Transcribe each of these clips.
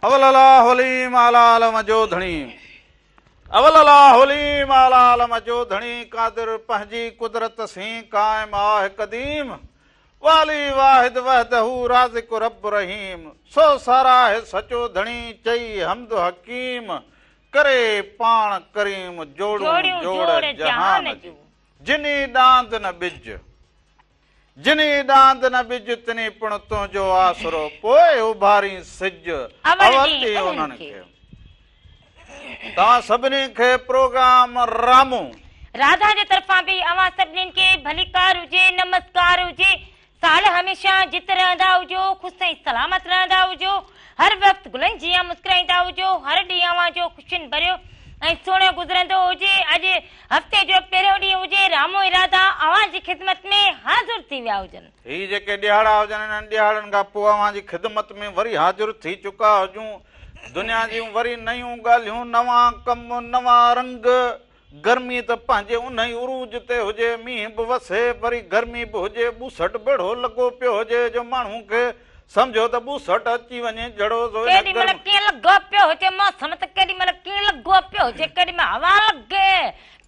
اول الله عليم اعليٰ عالم جو ڌڻي اول الله عليم اعليٰ عالم جو ڌڻي قادر پنهنجي قدرت سين قائم آه قديم والي واحد وحده رازق رب رحيم سو ساراهه سچو ڌڻي چئي حمد حڪيم ڪري پاڻ ڪريم جوڙون جوڙ جهان جون جني ڏاند نه ٻج جني ڏاند نه ٻج تني پڻ تنهنجو آسرو پوء اڀارين سج اول ڏينهن انهن کي. توهان سڀني کي پروگرام رامون. راڌا جي طرفان به اوهان سڀنين کي ڀليڪار هجي نمسڪار هجي سال هميشه جت رهندا هجو خوش ۽ سلامت رهندا هجو هر وقت گلن جيان مسڪرائيندا هجو هر ڏينهن اوهان جو خوشين ڀريو ۽ سهڻو گذرندو هجي اڄ هفتي جو پهريون ڏينهن هجي، رامو ۽ راڌا اوهان جي خدمت ۾ حاضر ٿي ويا هجن. هي جيڪي ڏهاڙا هجن، انهن ڏهاڙن کان پوء اوهان جي خدمت ۾ وري حاضر ٿي چڪا هجون. دنيا جون وري نيون ڳالهيون، نوان ڪم، نوان رنگ. گرمي ته پنهنجي انهي عروج تي هجي، مينهن به وسي، وري گرمي به هجي، ٻوسٽ به اهڙو لڳو پيو هجي جو ماڻهو کي سمجهو ته ٻوسٽ اچي وڃي جھڙو سو ان ڪيڏي مهل ڪيئن لڳو پيو هجي موسم ته ڪيڏي مهل ڪيئن لڳو پيو هجي ڪيڏي مهل هوا لڳي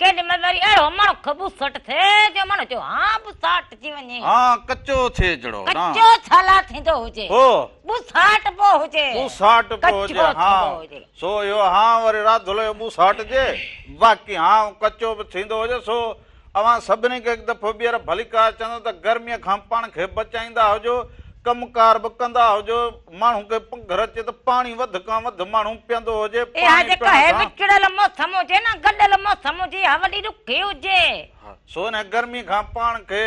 ڪيڏي مهل وري اهڙو ماڻهو کي ٻوسٽ ٿئي جو ماڻهو چئي ها ٻوساٽ ٿي وڃي. ها ڪچو ٿئي جھڙو نه. ڪچو ڇالا ٿيندو هجي. هو. ٻوساٽ پيو هجي. ٻوساٽ پيو هجي ڪچو ها ٿيندو هجي. سو اهو ها وري راڌل اهو ٻوساٽ جي باقي ها ڪچو به ٿيندو هجي سو اوهان سڀني کي هڪ دفعو ٻيهر ڀليڪار چوندس ته گرميء کان پاڻ کي بچائيندا هجو، ڪم ڪار به ڪندا هجو، ماڻهو کي پگهر اچي ته پاڻي وڌ کان وڌ ماڻهو پيئندو هجي، اها پاڻي جيڪا پيئڻ هي سان. وچڙيل موسم هجي نه گڏيل موسم هجي اها وڏي ڏکي هجي. سو انهي گرمي کان پاڻ کي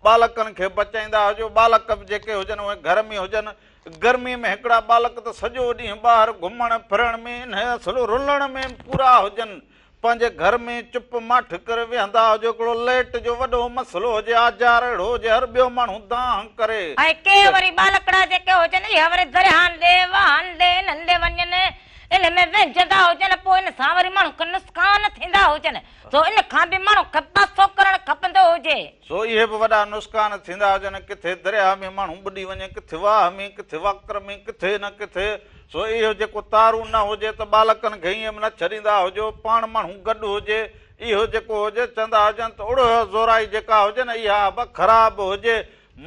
ٻالڪن کي بچائيندا هجو، ٻالڪ به جيڪي هجن اهي گهر ۾ هجن، گرمي ۾ هڪڙا ٻالڪ ته سڄو ڏينهن ٻاهر گهمڻ ڦرڻ ۾ انهي اصل رلڻ ۾ پورا هجن، پنهنجي گهر ۾ چپ ماٺ ڪري ويهندا هجو، هڪڙو ليٽ جو وڏو مسئلو هجي، آزار اهڙو هجي هر ٻيو ماڻهو دانهن ڪري. ۽ ڪي وري ٻالڪڙا جيڪي هجن اهي وري درياهن ڏي، واهن ڏي، انهن ڏي وڃن، ان ۾ وهنجندا هجن، پوء ان سان وري ماڻهو کي نقصان ٿيندا هجن، سو ان کان به ماڻهو کي پاسو ڪرڻ کپندو هجي. سو اهي به وڏا نقصان ٿيندا هجن، ڪٿي درياهه ۾ ماڻهو ٻڏي وڃي، ڪٿي واهه ۾، ڪٿي واڪر ۾، ڪٿي نه ڪٿي. سو اهو جيڪو تارون نه هجي ته ٻالڪن کي ائين به نه ڇڏيندا هجو، پاڻ ماڻهو گڏ هجي، اهو جيڪو هجي، چوندا هجن ته اڙوهه زورائي جيڪا هجي نه اها به خراب هجي،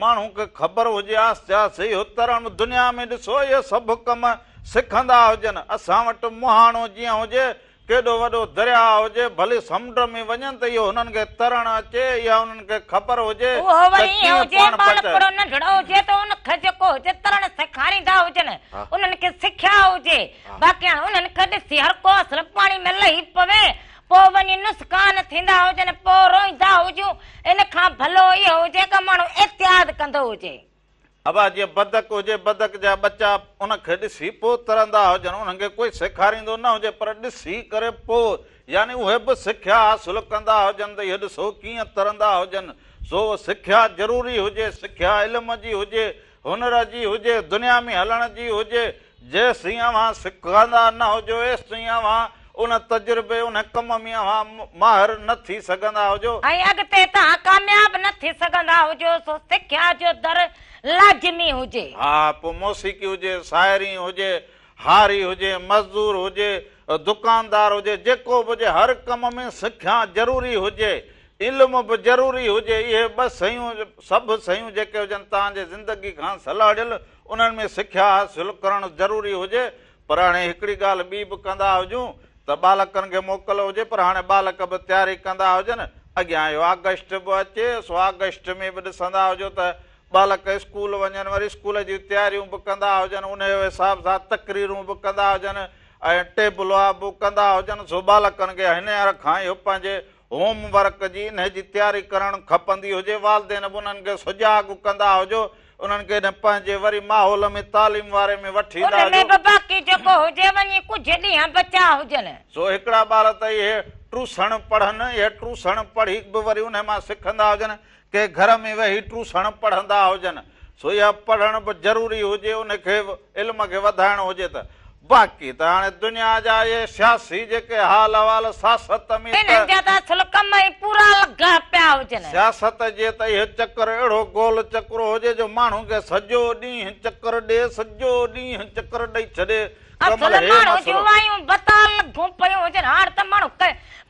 ماڻهو کي خبر هجي آهستي آهستي اهو ترڻ دنيا ۾ ڏسو اهي سڀ ڪم سکندا هجن، اسان وٽ مهاڻو جيئن هجي ڪيڏو وڏو درياء هجي، ڀلي سمنڊ ۾ وڃن ته اهو هنن کي ترڻ اچي، اها انهن کي خبر هجي اهو ته وري ائين ڪيئن هجي، پاڻ ٻالڪڙو بچائي. ننڍڙو هجي ته ان کي جيڪو هجي ترڻ سيکاريندا هجن، انهن کي سکيا هجي، باقي هاڻ انهن کي ڏسي هر ڪو اصل پاڻي ۾ لهي پوي، پوء وڃي نقصان ٿيندا هجن، پوء روئيندا هجون، ان کان ڀلو اهو هجي ته ماڻهو احتياط ڪندو هجي. ابا جيئن بدڪ هجي، بدڪ جا ٻچا ان کي ڏسي پوء ترندا هجن، انهن کي ڪوئي سيکاريندو نه هجي پر ڏسي ڪري پوء يعني اهي به سکيا حاصل ڪندا هجن ته اهي ڏسو ڪيئن ترندا هجن، سو سکيا ضروري هجي، سکيا علم جي هجي، هنر جي هجي، دنيا ۾ هلڻ جي هجي، جيسين اوهان سکندا نه هجو ايستائين اوهان ان تجربي، ان ڪم ۾ اوهان ماهر نه ٿي سگهندا هجو. ۽ اڳتي توهان ڪامياب نه ٿي سگهندا هجو، سو سکيا جو در لازمي هجي. ها پوء موسيقي هجي، شاعري هجي، هاري هجي، مزدور هجي، دڪاندار هجي، جيڪو به هجي هر ڪم ۾ سکيا ضروري هجي، علم به ضروري هجي، اهي ٻه شيون سڀ شيون جيڪي هجن توهان جي زندگي کان سلهاڙيل انهن ۾ سکيا حاصل ڪرڻ ضروري هجي پر هاڻي هڪڙي ڳالهه ٻي به ڪندا هجون ته ٻالڪن کي موڪل هجي پر هاڻي ٻالڪ به تياري ڪندا هجن اڳيان اهو آگسٽ به اچي سو آگسٽ ۾ به ڏسندا هجو ته ٻالڪ اسڪول وڃن وري اسڪول جون تياريون به ڪندا هجن انهي حساب سان تقريرون به ڪندا هجن ۽ ٽيبلوا به ڪندا هجن سو ٻالڪن کي هينئر کان اهو پنهنجي هوم ورڪ جي انهي جي تياري ڪرڻ کپندي هجي، والدين به انهن کي سجاڳ ڪندا هجو، انهن کي نه پنهنجي وري ماحول ۾ تعليم واري ۾ وٺي ايندا ان ۾ هجو. به باقي جيڪو هجي وڃي ڪجهه ڏينهن بچا هجن. سو هڪڙا ٻار ته اهي ٽوسڻ پڙهن، اهي ٽوسڻ پڙهي به وري انهي مان سکندا هجن، ڪي گهر ۾ ويهي ٽوسڻ پڙهندا هجن، سو اها پڙهڻ به ضروري هجي، ان کي علم کي وڌائڻو هجي ته. باقي ته هاڻي دنيا جا اهي سياسي جيڪي حال احوال سياست ۾ ته. انهن جا ته اصل ڪم ئي پورا لڳا پيا هجن. سياست جي ته اهو چڪر اهڙو گول چڪرو هجي جو ماڻهو کي سڄو ڏينهن چڪر ڏي، سڄو ڏينهن چڪر ڏئي ڇڏي. اصل ماڻهو جون وايون بتال لڳون پيون هجن، هاڻ ته ماڻهو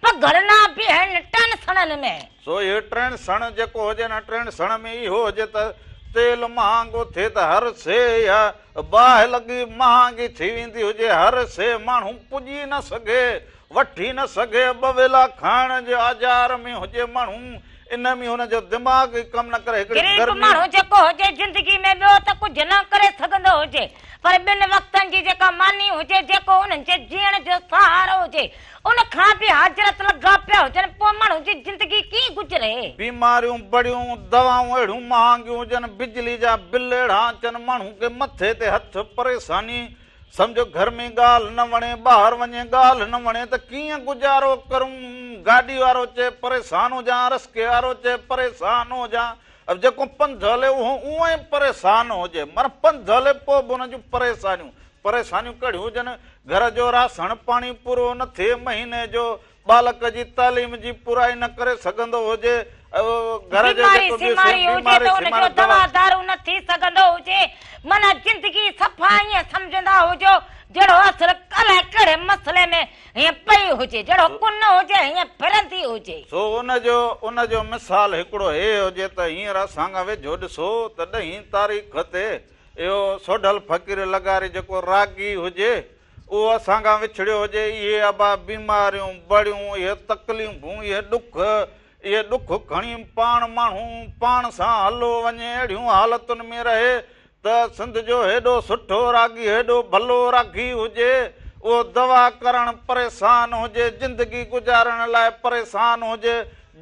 پگهر نه بيهن ٽن سڻن ۾. سو اهو ٽڻ سڻ جيڪو هجي نه ٽڻ سڻ ۾ اهو هجي ته تيل مهانگو ٿئي ته هر شيء اها باهه لڳي مهانگي ٿي ويندي هجي، هر شيء ماڻهو پڄي نه سگهي، وٺي نه سگهي، ٻه ويلا کائڻ جي آزار ۾ هجي ماڻهو، ان ۾ هن جو دماغ ئي ڪم نه ڪري، هڪڙي غريب گرمي. ماڻهو جيڪو هجي زندگي ۾ ٻيو ته ڪجهه نه ڪري سگهندو هجي پر ٻن وقتن جي جيڪا ماني هجي جيڪو انهن جي جيئڻ جو سهارو هجي ان کان به حاجرت لڳا پيا هجن پوء ماڻهو جي زندگي ڪيئن گذري؟ بيماريون بڙيون، دوائون اهڙيون مهانگيون هجن، بجلي جا بل اهڙا اچن، ماڻهو کي مٿي تي هٿ، پريشاني، سمجهو گهر ۾ ڳالهه نه وڻي، ٻاهر وڃي ڳالهه نه وڻي ته ڪيئن گذارو ڪرون، گاڏي وارو چئي پريشان هجان، رسڪي وارو چئي پريشان هجان، جيڪو پنڌ هلي اهو اونئن ئي پريشان هجي، معنيٰ پنڌ هلي پوء به ان جون پريشانيون، پريشانيون ڪهڙيون هجن، گهر جو راسڻ پاڻي پورو نه ٿئي، مهيني جو ٻالڪ جي تعليم جي پورائي نه ڪري سگهندو هجي، گهر جو بيماري جيڪو به سيماري هجي بيماري ته ان جو سيماري دوا دوا. دارو نه ٿي سگهندو هجي، معنيٰ زندگي صفا ائين سمجهندا هجو جهڙو اصل الائي ڪهڙي مسئلي ۾ هيئن پئي هجي، جهڙو ڪن هجي هيئن ڦرندي هجي. سو ان جو ان جو مثال هڪڙو هي هجي ته هينئر اسان کان ويجهو ڏسو ته ڏهين تاريخ تي اهو سوڍل فقير لغاري جيڪو راڳي هجي اهو اسان کان وڇڙيو هجي، اهي ابا بيماريون، بڙيون، اهي تڪليفون، اهي ڏک، اهي ڏک کڻي پاڻ ماڻهو پاڻ سان هلو وڃي اهڙيون حالتن ۾ رهي ته سنڌ جو هيڏو سٺو راڳي، هيڏو ڀلو راڳي هجي، اهو دوا ڪرڻ پريشان هجي، زندگي گذارڻ لاء پريشان هجي،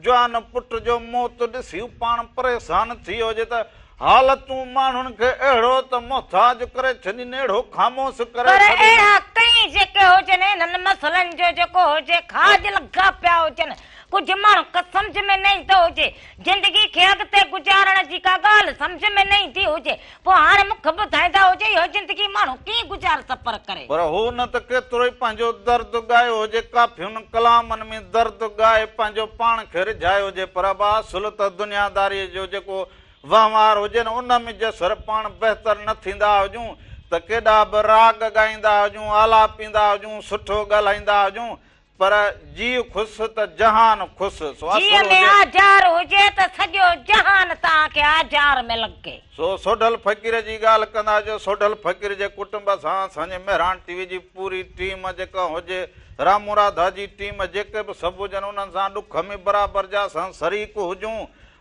جوان پٽ جو موت ڏسي هو پاڻ پريشان ٿي ويو هجي ته حالتون ماڻهن کي اهڙو ته محتاج ڪري ڇڏين، اهڙو خاموش ڪري پر ڇڏين. اهڙا ڪئين جيڪي هجن انهن مسئلن جو جيڪو هجي کاڄ لڳا پيا هجن، ڪجهه ماڻهن کي سمجهه ۾ نه ايندو هجي، زندگي کي اڳتي گذارڻ جي ڪا ڳالهه سمجهه ۾ نه ايندي هجي، پوء هاڻي مون کي ٻڌائيندا هجي اهو زندگي ماڻهو ڪيئن گذار سفر ڪري. پر هو نه ته ڪيترو ئي پنهنجو درد ڳايو هجي، ڪافين ڪلامن ۾ درد ڳائي پنهنجو پاڻ کي رجهايو هجي، پر ابا اصل ته دنياداريء جو جيڪو وهنوار هجي نه ان ۾ جيسر پاڻ بهتر نه ٿيندا هجون ته ڪيڏا به راڳ ڳائيندا هجون، آلاپيندا هجون، سٺو ڳالهائيندا هجون، پر جيء خوش ته جهان خوش، سو جيء اصل ۾ هجي. آزار هجي ته سڄو جهان توهان کي آزار ۾ لڳي. سو سوڍل فقير جي ڳالهه ڪندا جو سوڍل فقير جي ڪٽنب سان اسان جي مهراڻ ٽي وي جي پوري ٽيم جيڪا هجي، رامو راڌا جي ٽيم جيڪي به سڀ هجن انهن سان ڏک ۾ برابر جا اسان شريڪ هجون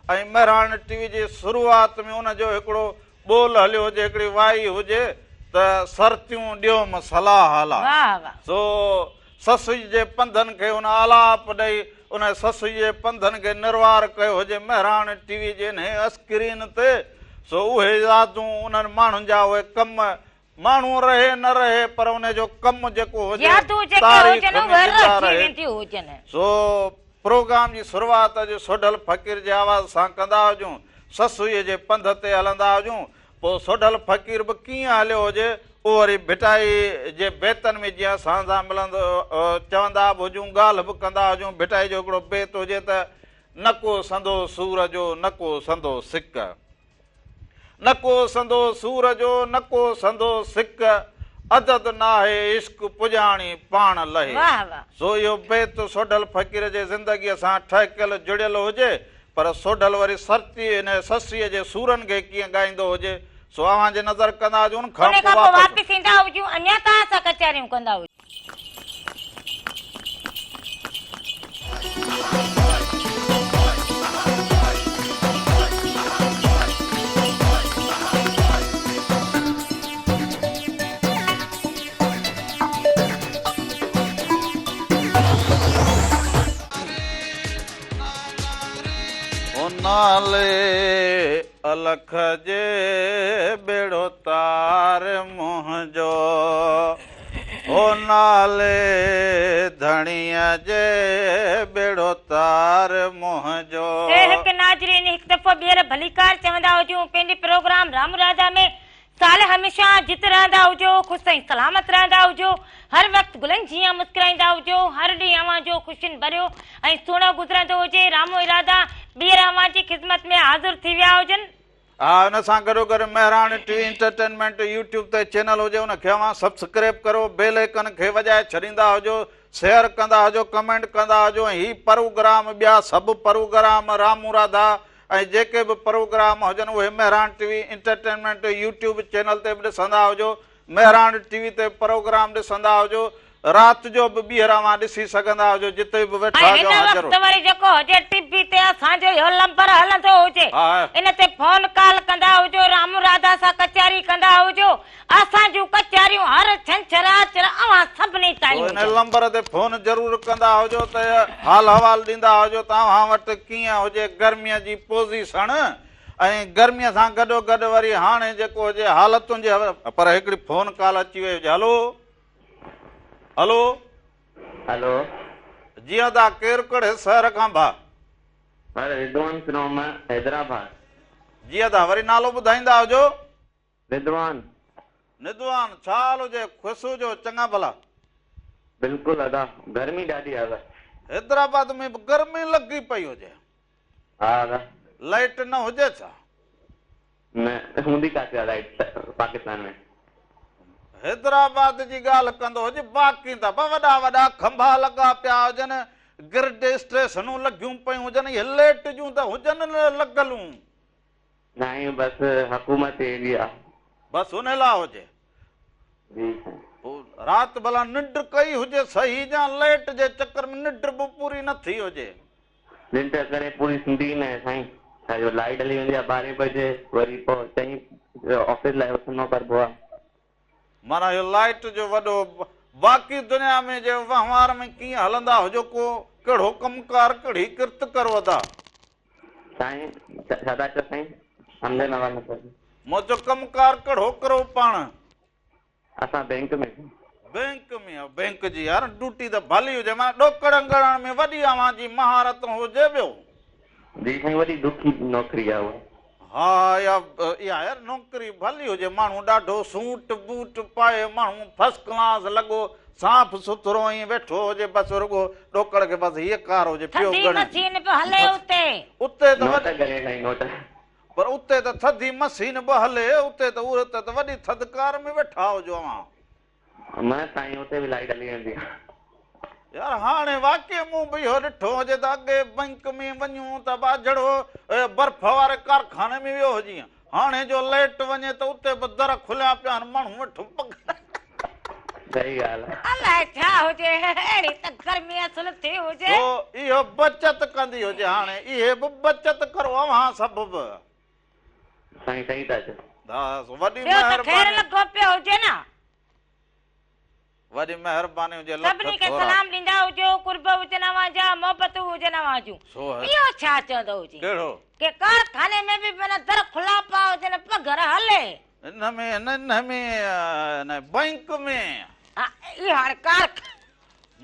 ۽ مهراڻ ٽي وي جي شروعات ۾ ان جو هڪڙو ٻول هليو هجي هڪڙي وائي هجي ته سرتيون ڏيوم صلاح هلا واهه واهه. سو سسئي جي پنڌن کي ان آلاپ ڏئي ان سسئي جي پنڌن کي نروار ڪيو هجي مهراڻ ٽي وي جي انهي اسڪرين تي سو اهي يادون انهن ماڻهن جا اهي ڪم ماڻهو رهي نه رهي پر انهي جو ڪم جيڪو هجي يادون جيڪي تاريخ هجن ۾ اهي زنده رهجي رهي وينديون هجن. سو پروگرام جي شروعات اڄ سوڍل فقير جي آواز سان ڪندا هجون سسئي جي پنڌ تي هلندا هجون پوء سوڍل فقير به ڪيئن هليو هجي، اهو وري ڀٽائي جي بيتن ۾ جيئن اسان سان ملندو چوندا به هجون، ڳالهه به ڪندا هجون، ڀٽائي جو هڪڙو بيت هجي ته، نه ڪو سندو سور جو، نه ڪو سندو سڪ. نه ڪو سندو سور جو، نه ڪو سندو سڪ، عدد ناهي عشق پڄاڻي پاڻ لهي. سو اهو بيت سوڍل فقير جي زندگيء سان ٺهڪيل جڙيل هجي، پر سوڍل وري سرتي ان سسئيء جي سورن کي ڪيئن ڳائيندو هجي، سو اوهان جي نظر ڪندا هجون، ان کان ان پوء کان پوء واپس. واپس ايندا هجون، اڃا توهان سان ڪچهريون ڪندا هجون. او نالي الک جي ٻيڙو تار منهنجو او نالي ڌڻيء جي ٻيڙو تار منهنجو. اي هڪ ناظرين هڪ دفعو ٻيهر ڀليڪار چوندا هجون پنهنجي پروگرام رام راڌا ۾ سال هميشه جت رهندا هجو، خوش ۽ سلامت رهندا هجو، هر وقت گلن جيان مسڪرائيندا هجو، هر ڏينهن اوهان جو خوشين ڀريو ۽ سهڻو گذرندو هجي، رامو ارادا ٻيهر اوهان جي خدمت ۾ حاضر ٿي ويا هجن. ها ان سان گڏو گڏ مهراڻ ٽي وي انٽرٽينمينٽ يوٽيوب تي چينل هجي ان کي اوهان سبسڪريب ڪرو بيل آئيڪن کي وڄائي ڇڏيندا هجو شيئر ڪندا هجو ڪمينٽ ڪندا هجو ۽ هي پروگرام ٻيا سڀ پروگرام رامون راڌا ۽ جيڪي به پروگرام هجن اهي مهراڻ ٽي وي انٽرٽينمينٽ يوٽيوب چينل تي به ڏسندا هجو مهراڻ ٽي وي تي پروگرام ڏسندا هجو رات جو به ٻيهر اوهان ڏسي سگهندا هجو جتي به ويٺا ۽ هجو هن اوهان وقت ضرور. وري جيڪو هجي ٽي وي تي اسان جو اهو لمبر هلندو هجي ان تي فون ڪال ڪندا هجو رامو راڌا سان ڪچهري ڪندا هجو اسان جون ڪچهريون هر ڇنڇر آچر اوهان سڀني تائين ان هجن. لمبر تي فون ضرور ڪندا هجو ته حال احوال ڏيندا هجو ته اوهان وٽ ڪيئن هجي گرميء جي پوزيشڻ ۽ گرميء سان گڏو گڏ وري هاڻي جيڪو هجي حالتن جي پر هڪڙي فون ڪال اچي وئي هجي هلو. هلو. هلو. جي ادا ڪير ڪهڙي شهر کان ڀا. سر رضوان فروم حيدرآباد. جي ادا وري نالو ٻڌائيندا هجو. رضوان. ندوان ڇا حال هجي خوش هجو چڱا ڀلا. بلڪل ادا گرمي ڏاڍي آ ادا. حيدرآباد ۾ به گرمي لڳي پئي هجي. ها ادا. لائيٽ نه هجي ڇا. نه هوندي ڪاٿي آ لائيٽ پاڪستان ۾. حيدرآباد جي ڳالهه ڪندو هج باقي ته به وڏا وڏا کنڀا لڳا پيا هجن گرڊ اسٽيشنون لڳيون پيون هجن اهي ليٽ جون ته هجن نه لڳلون. سائين بس حڪومت اهڙي آ. بس ان لاء هجي. جي سائين. پوء رات ڀلا ننڊ ڪئي هجي صحيح يا ليٽ جي چڪر ۾ ننڊ به پوري نه ٿي هجي. ننڊ ڪڏهن پوري ٿيندي ئي ناهي سائين. ڇا جو لائيٽ هلي ويندي آهي ٻارهين بجي وري پوء چئين آفيس لاء اٿڻو پئبو آهي. معنيٰ اهو لائيٽ جو وڏو باقي دنيا ۾ جي وهنوار ۾ ڪيئن هلندا هجو ڪو ڪهڙو ڪم ڪار ڪهڙي ڪرت ڪرو ادا. سائين ڇا ٿا چئو سائين سمجهه ۾ آواز نٿو اچي. مون چيو ڪم ڪار ڪهڙو ڪرو پاڻ. اسان بينڪ ۾. بينڪ ۾ آ بينڪ جي يار ڊوٽي ته ڀلي هجي معنيٰ ڏوڪڙ ڳڻڻ ۾ وڏي اوهان جي مهارت هجي ٻيو. جي سائين وڏي ڏکي نوڪري آ اها. ها اها يار نوڪري ڀلي هجي ماڻهو ڏاڍو سوٽ بوٽ پائي ماڻهو فرسٽ ڪلاس لڳو صاف سٿرو ائين ويٺو هجي بس رڳو ڏوڪڙ کي بس هيء ڪار هجي پيو ٿڌي ڳڻي. مشين به هلي اتي. اتي ته نوٽ ڳڻي سائين نوٽ. پر اتي ته ٿڌي مشين به هلي، اتي ته اتي ته وڏي ٿڌڪار ۾ ويٺا هجو اوهان. نه سائين اتي به لائيٽ هلي ويندي آ. يار هاڻي واقعي مون به اهو ڏٺو هجي ته اڳي بئنڪ ۾ وڃون ته ٻاجهڙو برف واري ڪارخاني ۾ ويو هجين، هاڻي جو لائيٽ وڃي ته اتي به در کليا پيا آهن ماڻهو ويٺو پگهر. صحيح ڳالهه آ. الائي ڇا هجي اهڙي ته گرمي اصل ٿي هجي. سو اهو بچت ڪندي هجي هاڻي اهي به بچت ڪرو اوهان سڀ به. سائين صحيح ٿا چئو. ها سو وڏي ٻيو ته خير مهرباني. لڳو پيو هجي نه. وڏي مهرباني هجي لک سڀني کي ٿورا. سلام ڏيندا هجو قرب هجن اوهان جا محبتون هجن اوهان جون. سو هي. اهو ڇا چوندو هجي. ڪهڙو. ڪي ڪارخاني ۾ به معنيٰ در کلا پيا هجن پگهر هلي. ان ۾ نه ان ۾ نه بئنڪ ۾. ها اهو هاڻي ڪارخانو.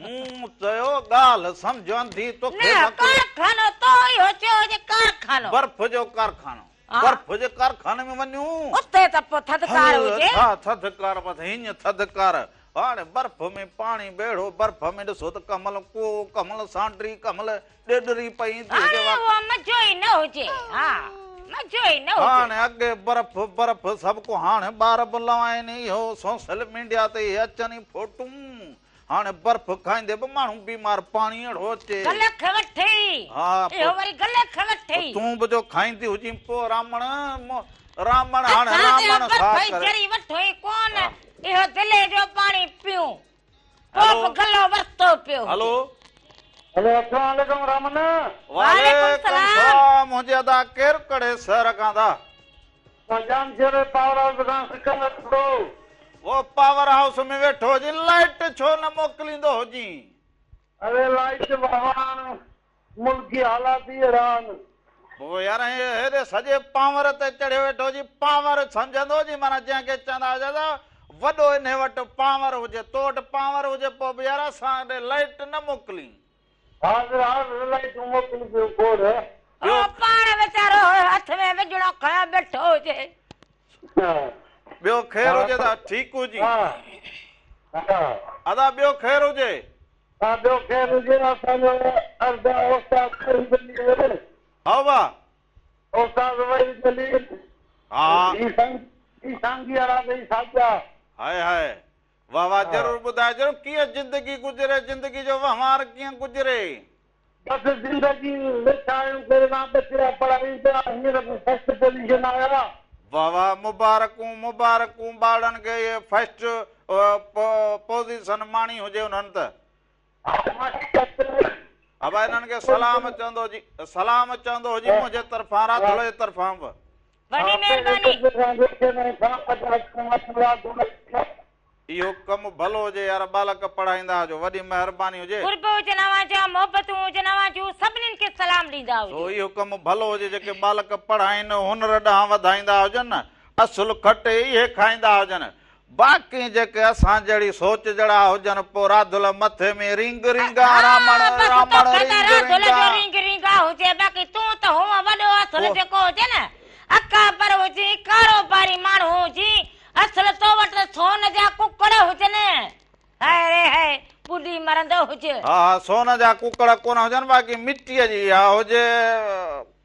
مون چيو ڳالهه سمجهه انڌي توکي نه ڪارخانو تو اهو چيو هجي ڪارخانو. برف جو ڪارخانو. برف جي ڪارخاني ۾ وڃون. اتي ته پوء ٿڌڪار هجي. ڇا ٿڌڪار بس هينئن ٿڌڪار. هاڻي برف ۾ پاڻي به اهڙو برف ۾ ڏسو ته ڪنهن مهل ڪو ڪنهن مهل سانڊري ڪنهن مهل ڏيڏري پئي ايندي هجي. هاڻي اهو مزو ئي نه هجي. ها مزو ئي نه هجي. هاڻي اڳي برف برف سڀ ڪو هاڻي ٻار به لوائن اهو سوشل ميڊيا تي اهي اچن ئي فوٽون هاڻي برف کائيندي به ماڻهو بيمار پاڻي اهڙو اچي. گلي کي وٺي. ها اهو وري گلي کي وٺي. تون به جو کائيندي هجين پوء رامڻ رامڻ هاڻي رامڻ اسان ته ڇا برف ئي ڪري. ذري وٺون ئي ڪونه اهو دلي جو پاڻي پيئون. پوء به گلو ورتو پيو هجي. هلو. هلو اسلام عليڪم رامن. وعليڪم سلام. سلام منهنجي ادا ڪير ڪهڙي شهر کان ٿا. مان ڄام شيري پاور هائوس کان Sikandar Abro. O power house ۾ ويٺو هجين لائٽ ڇو نه موڪليندو هجين. اري لائٽ بابا هاڻ ملڪي حالات ئي اهڙا آهن. پوء يار هيڏي سڄي پاور تي چڙهيو ويٺو هجين پاور سمجهندو هجين معنيٰ جنهن کي چوندا هجن ته وڏو انهي وٽ پاور هجي تو وٽ پاور هجي پوء به يار اسان ڏي لائٽ نه موڪلين. حاضر حاضر لائٽون موڪلي پيو کوڙ. او پاڻ ويچارو هٿ ۾ وجهڻو کنيو بيٺو هجي. ٻيو خير هجي ته ٺيڪ هجين. ادا ٻيو خير هجي. ها ٻيو خير هجي اسان جو عرض آهي استاد وحيد علي. ها وا. استاد وحيد علي ها. هي سنگ هي سانگي وارا به ساڳيا. هاء هاء واه واه ضرور ٻڌائجو ڪيئن زندگي گذري زندگي جو وهنوار ڪيئن گذري. بس زندگي ويٺا آهيون ڪري مان ٻچڙا پڙهايون پيا هينئر به فرسٽ پوزيشن آيا. واه واه مبارڪون مبارڪون ٻارڙن کي اهي فرسٽ پوزيشن ماڻي هجي انهن ته. ابا انهن کي سلام چوندو هجي سلام چوندو هجي منهنجي طرفان راڌل جي طرفان به. وڏي مهرباني. اهو ڪم ڀلو هجي يار ٻالڪ پڙهائيندا هجو وڏي مهرباني هجي. قرب هجن اوهان جا محبتون هجن اوهان جون سڀنين کي سلام ڏيندا سو هجو. اهو ڪم ڀلو هجي جيڪي ٻالڪ پڙهائين هنر ڏانهن وڌائيندا هجن اصل کٽ اهي کائيندا هجن باقي جيڪي اسان جهڙي سوچ جهڙا هجن پو راڌل مٿي ۾ رينگ رينگا ها رامڻ بس رامڻ توکي ته رينگ راڌل جو رينگا. رينگ رينگا هجي باقي تون ته هونء وڏو اصل پو. جيڪو هجي نه اڪابر هجين ڪاروباري ماڻهو هجين اصل تو وٽ ته سون جا ڪڪڙ هجن. هاء ري هاء ٻڏي مرندو هج. ها ها سون جا ڪڪڙ ڪونه هجن باقي مٽيء جي اها هجي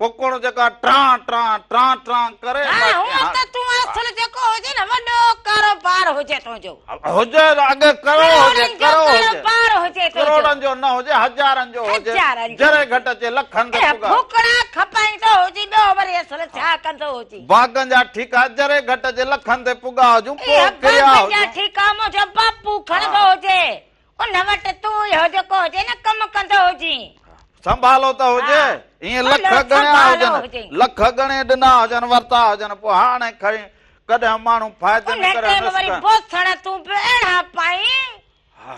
ڪڪڙ جيڪا ٽران ٽران ٽران ٽران ڪري ها باقي هونء ها ته تون اصل جيڪو هجي نه وڏو ڪاروبار هجي تنهنجو. هجي ته اڳي ڪروڙ هجي ڪروڙن جو ڪروڙ هجي ڪاروبار هجي تنهنجو. ڪروڙن جو نه هجي هزارن جو هجي هزارن جو ذري هجي. گهٽ اچي لکن تي اي پڳا. ڦوڪڻا کپائيندو هجي ٻيو وري اصل ڇا ڪندو هجي. باغن جا ٺيڪا ذري گهٽ جي لکن تي پڳا هجون پوء اها ڪريا باغن جا هجون. ٺيڪا منهنجو باپو کڻندو هجي ان وٽ تون اهو جيڪو هجي نه ڪم ڪندو هجين. سنڀالو ته هجي ها ائين لک ڀلو ڳڻيا سنڀالو هجن هجين. لک ڳڻي ڏنا هجن ورتا هجن پوء هاڻي کڻي ڪڏهن ماڻهو فائدن ان ڪري ٽيم وري نسڪن. بوسڻ تون به اهڙا پائين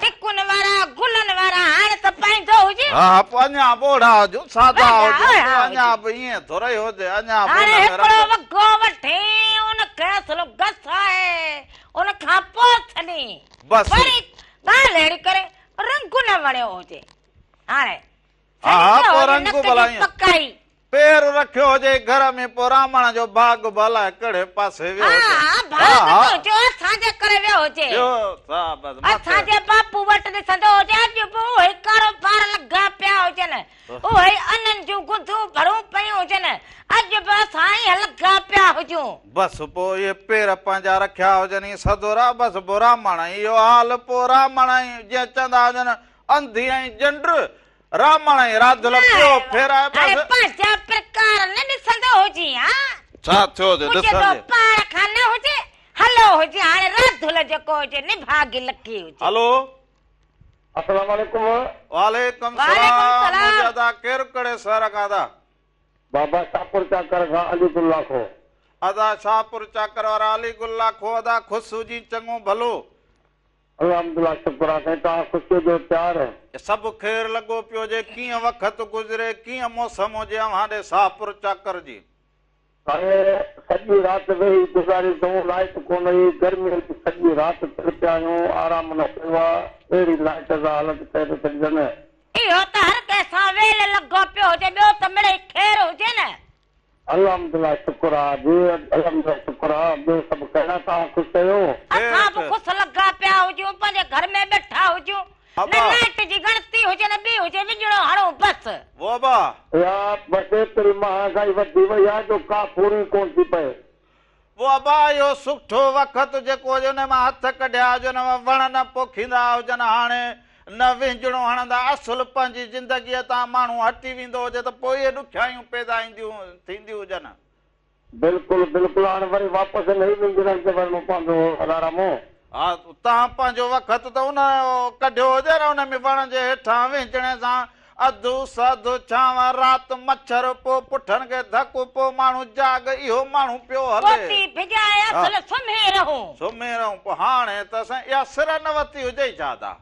ٽڪن وارا گلن وارا هاڻي ته پائيندو هجين. ها ها پوء اڃا به اوڙا هجون سادا وڏا هجون اوڙا پوء اڃا هجون. به ائين ٿورئي هجي اڃا به هاڻي ان ۾ هڪڙو رنگ. وڳو وٺين ان کي اصل گسائي ان کان پوء ڇڏين بس. وري ڳالهه اهڙي ڪري رنگ نه وڻيو هجي هاڻي ها ها سڏيندو پوء هجي رنگ نڪ جي ڀلا ائين. پڪائي. پير رکيو هجي گهر ۾ پوء رامڻ جو ڀاڳ به الائي ڪهڙي پاسي ويو ها هجي. ها ها ڀاڳ ها. تنهنجو اسان جي ڪري ويو هجي. ويو ها بس مٿي. اسان جي باپو وٽ ڏسندو هجي اڄ به اهي ڪاروبار لڳا پيا هجن اهي انن جون گندون ڀرون پيون هجن اڄ به اسان ائين لڳا پيا هجون. بس پوء اهي پير پنهنجا رکيا هجن ئي سدورا بس پوء رامڻ اهو حال پوء رامڻ ۽ جيئن چوندا هجن انڌي ۽ جنڊ رامڻ ۽ راڌل پيو ڦيرائي هاڻي بس. پنهنجا پرڪار نه ڏسندو هجين ها. ڇا ٿيو جو پڄندو ڏسندي. پاڻ کان نه هجي هلو هجي هاڻي راڌل جيڪو هجي نڀاڳي لکي هجي. هلو. السلام عليڪم. وعليڪم وعليڪم سلام سلام. منهنجا ادا ڪير ڪهڙي شهر کان ادا. بابا شاهپور چاڪر کان علي گل لاکو. ادا شاهپور چاڪر وارا علي گل لاکو ادا خوش هجين چڱو ڀلو. الحمدلله شڪر آ سائين توهان خوش هجو پيار. سڀ خير لڳو پيو هجي ڪيئن وقت گذري ڪيئن موسم هجي اوهان ڏي شاهپور چاڪر جي. سائين سڄي رات ويهي گذاري اٿئون لائيٽ ڪونه هئي گرمي جي سڄي رات تڙپيا آهيون آرام نه ڪيو آ اهڙي لائيٽ سان حالت ڪري ٿو ڇڏجن. اهو ته هر ڪنهن سان ويل لڳو پيو هجي ٻيو ته مڙئي خير هجي نه. الحمدلله شڪر آ جي الحمدلله شڪر آ ٻيو سڀ خير آ توهان خوش آهيو. خير اسان به خير. خوش لڳا پيا هجون پنهنجي گهر ۾ ويٺا هجون نه ابا. لائيٽ جي ڳڻتي هجي نه ٻي هجي وڃڻو هڻو بس. وو ابا. يا بس ايتري مهانگائي وڌي وئي آ جو ڪا پوري ڪونه ٿي پئي. وو ابا اهو سٺو وقت جيڪو هجي ان مان هٿ ڪڍيا هجن وڻ نه پوکيندا هجن هاڻي نه وهنجڻو هڻندا اصل پنهنجي زندگيء تان ماڻهو هٽي ويندو هجي ته پوء اهي ڏکيائيون پيدا اينديون ٿينديون هجن. بلڪل بلڪل هاڻي وري واپس انهي وهنجڻن تي ورڻو پوندو ادا رامو. ها توهان پنهنجو وقت ته ان ڪڍيو هجي نه ان ۾ وڻ جي هيٺان وهنجڻي سان اڌ اس اڌ ڇانو رات مڇر پوء پٺن کي ڌڪ پوء ماڻهو جاڳ اهو ماڻهو پيو هلي. پوتي ڀڄائي ها اصل سمهي رهون. سمهي رهون پوء هاڻي ته سائين اها سر نه وتي هجئي ڇا ادا.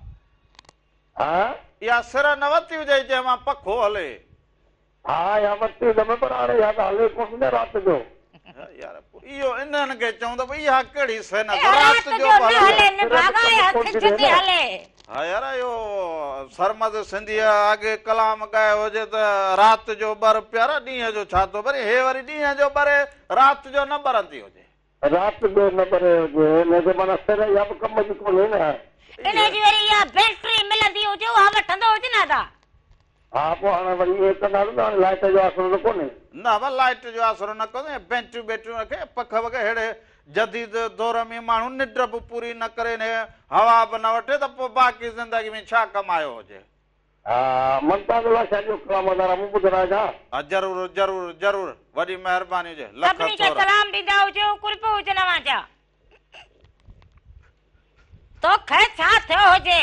ها. اها سر نه وتي هجئي جنهن مان پکو هلي. ها اها وتي هجيم پر هاڻي اها ته هلي ڪونه نه رات جو. يار پوء اهو انهن کي چئون ته اها ڪهڙي شيء نه اها رات رات جو جو به نه هلي. هلي سر به نڀاڳا ڪم اها ڪونه ٿي سج ڏئي تي نه. هلي. ها يار اهو سرمد سنڌيء اڳي ڪلام ڳايو هجي ته رات جو ٻر پيارا ڏينهن جو ڇا ٿو ٻري هي وري ڏينهن جو ٻري رات جو نه ٻرندي هجي. رات جو نه ٻري هجي هن کي معنيٰ سر اها به ڪم جي ڪونهي نه. انهي جي وري اها بيٽري ملندي هجي اها وٺندو هجي نه ادا. हा पोइ हाणे वरी इहे कंदासीं त हाणे लाइट जो आसरो त कोन्हे। न बाबा लाइट जो आसरो न कंदो, बेंचियूं बेटियूं रखे पख वख। अहिड़े जदीद दौर में माण्हू निंड बि पूरी न करे ने हवा बि न वठे त पोइ बाक़ी ज़िंदगी में छा कमायो हुजे। हा मुमताज़ लाशारी जो कलाम अदारा मूं ॿुधाए छा? हा ज़रूरु ज़रूरु ज़रूरु, वॾी महिरबानी हुजे, लख सभिनी खे थोरा। सलाम ॾींदा हुजो, कुर्ब हुजनि अव्हां जा। तोखे छा थियो हुजे?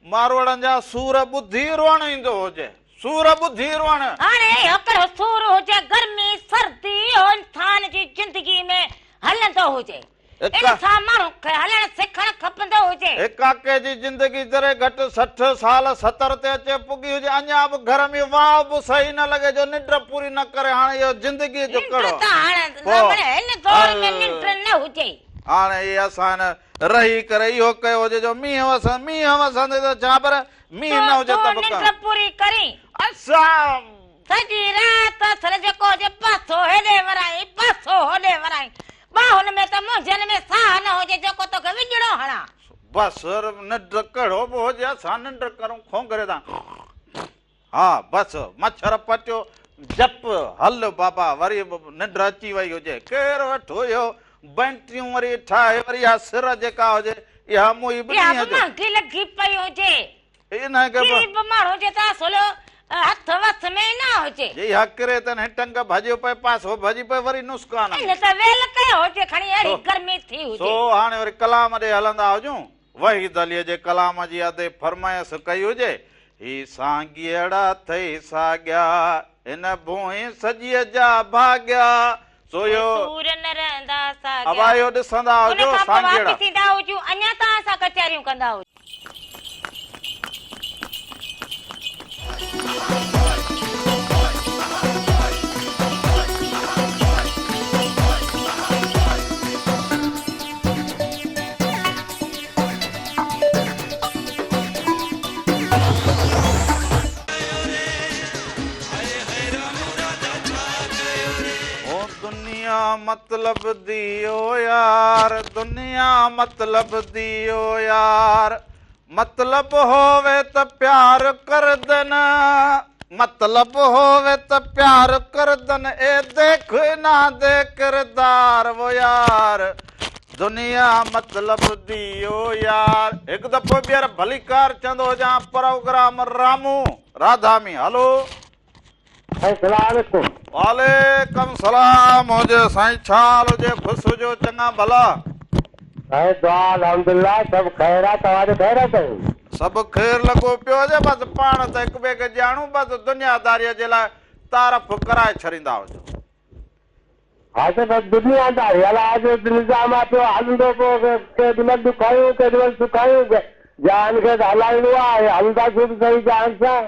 मारवाड़नि जा सूर ॿुधी रोअण ईंदो हुजे, सूर ॿुधी रोअण। हाणे हिकिड़ो सूर हुजे, गर्मी सर्दी इहो इंसान जी ज़िंदगी में हलंदो हुजे, इन सां माण्हू खे हलणु सिखणु खपंदो हुजे। एकाके जी ज़िंदगी ज़रे घटि 60 साल 70 ते अचे पुॻी हुजे, अञा बि घर में वाह बि सही न लॻे जो निंड पूरी न करे। हाणे इहो ज़िंदगीअ जो निंड कहिड़ो त हाणे हिन दौर में निंड न हुजे। हाणे इहे असां रही करे इहो कयो हुजे जो मींहुं वसंदे, मींहुं वसंदे त छा, पर मींहुं न हुजे त बि निंड पूरी करी असां सॼी राति असल जेको हुजे पासो हेॾे वराई पासो होॾे वराई, ॿाहुनि में त मुंहिंजनि में साह न हुजे जेको तोखे विझणो हणा। बसि निंड कहिड़ो बि हुजे असां निंड करूं खोंगरे तां। हा बसि मच्छर पटियो जप हल बाबा, वरी निंड अची वई हुजे। केरु वेठो इहो बैंटियूं वरी ठाहे, वरी इहा सिर जेका हुजे इहा मुई बि इहा महंगी लॻी पई हुजे, इन खे ग़रीब माण्हू हुजे त असुल हथ वस में न हुजे। जे इहा किरे त टंग भॼियो पए पासो भॼी पए वरी नुक़सान। इन त वेल कयो हुजे खणी अहिड़ी गर्मी थी हुजे। सो हाणे वरी कलाम ॾे हलंदा हुजूं। वहीद अलीअ जे कलाम जी अदे फरमाइश कई हुजे, ही सांगियड़ा अथई साॻिया, हिन भूई सॼीअ जा भाॻिया। सो इहो सूर न रहंदा साॻिया। अबा इहो ॾिसंदा हुजो सांगियड़ा थींदा हुजूं, अञा तव्हां सां कचहरियूं कंदा हुजूं। दुनिया मतलब दियो यार, दुनिया मतलब दियो यार, मतलब होवे त प्यार कर दन, मतलब होवे त प्यार कर दन, ए देख ना दे किरदार वो यार, दुनिया मतलब दियो यार। एक दफ़ो ॿीहर भलीकार चवंदो हुजां प्रोग्राम रामू राधामी। हलो अस्सलाम वालेकुम सलाम हुजे साईं, छा हाल हुजे? ख़ुशि हुजो, चङा भला? साईं दुआ अल्हम्दुलिल्लाह सभु ख़ैर आहे, तव्हांजो ख़ैर आहे साईं? सभु ख़ैर लॻो पियो हुजे, बसि पाण त हिक ॿिए खे ॼाणूं, बसि दुनियादारीअ जे लाइ तारफ़ कराए छॾींदा हुजो। हा त बसि दुनियादारी अलाए जो निज़ाम आहे पियो हलंदो पियो, केॾी महिल ॾुखायूं केॾी महिल सुखायूं, जान खे त हलाइणो आहे, हलंदासीं बि सही जान सां।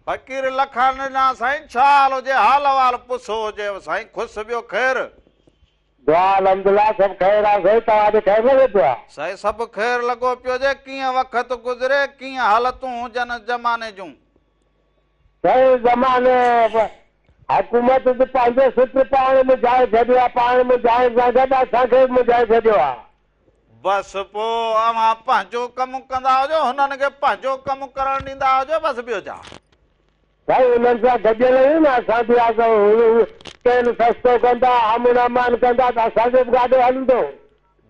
फ़क़ीर लखान ॾिना साईं, छा हाल हुजे? हाल अहिवाल पुछो हुजे साईं, ख़ुशि ॿियो ख़ैर? दुआ अल्हम्दुलिल्लाह सभु ख़ैर आहे साईं, तव्हांजो ख़ैर लॻो पियो आहे? साईं सभु ख़ैर लॻो पियो हुजे। कीअं वक़्तु गुज़रे, कीअं हालतूं हुजनि ज़माने जूं? साईं ज़माने हुकूमत त पंहिंजो सुत पाण मुंझाए छॾियो आहे, पाण मुंझाए सां गॾु असांखे बि मुंझाए छॾियो आहे। बसि पोइ अव्हां पंहिंजो कमु कंदा हुजो, हुननि खे पंहिंजो कमु करणु ॾींदा हुजो, बसि ॿियो छा? साईं हुननि सां गॾियल आहियूं न असां बि, तेल सस्तो कंदा, अमन अमान कंदा त असांजो बि गाॾो हलंदो।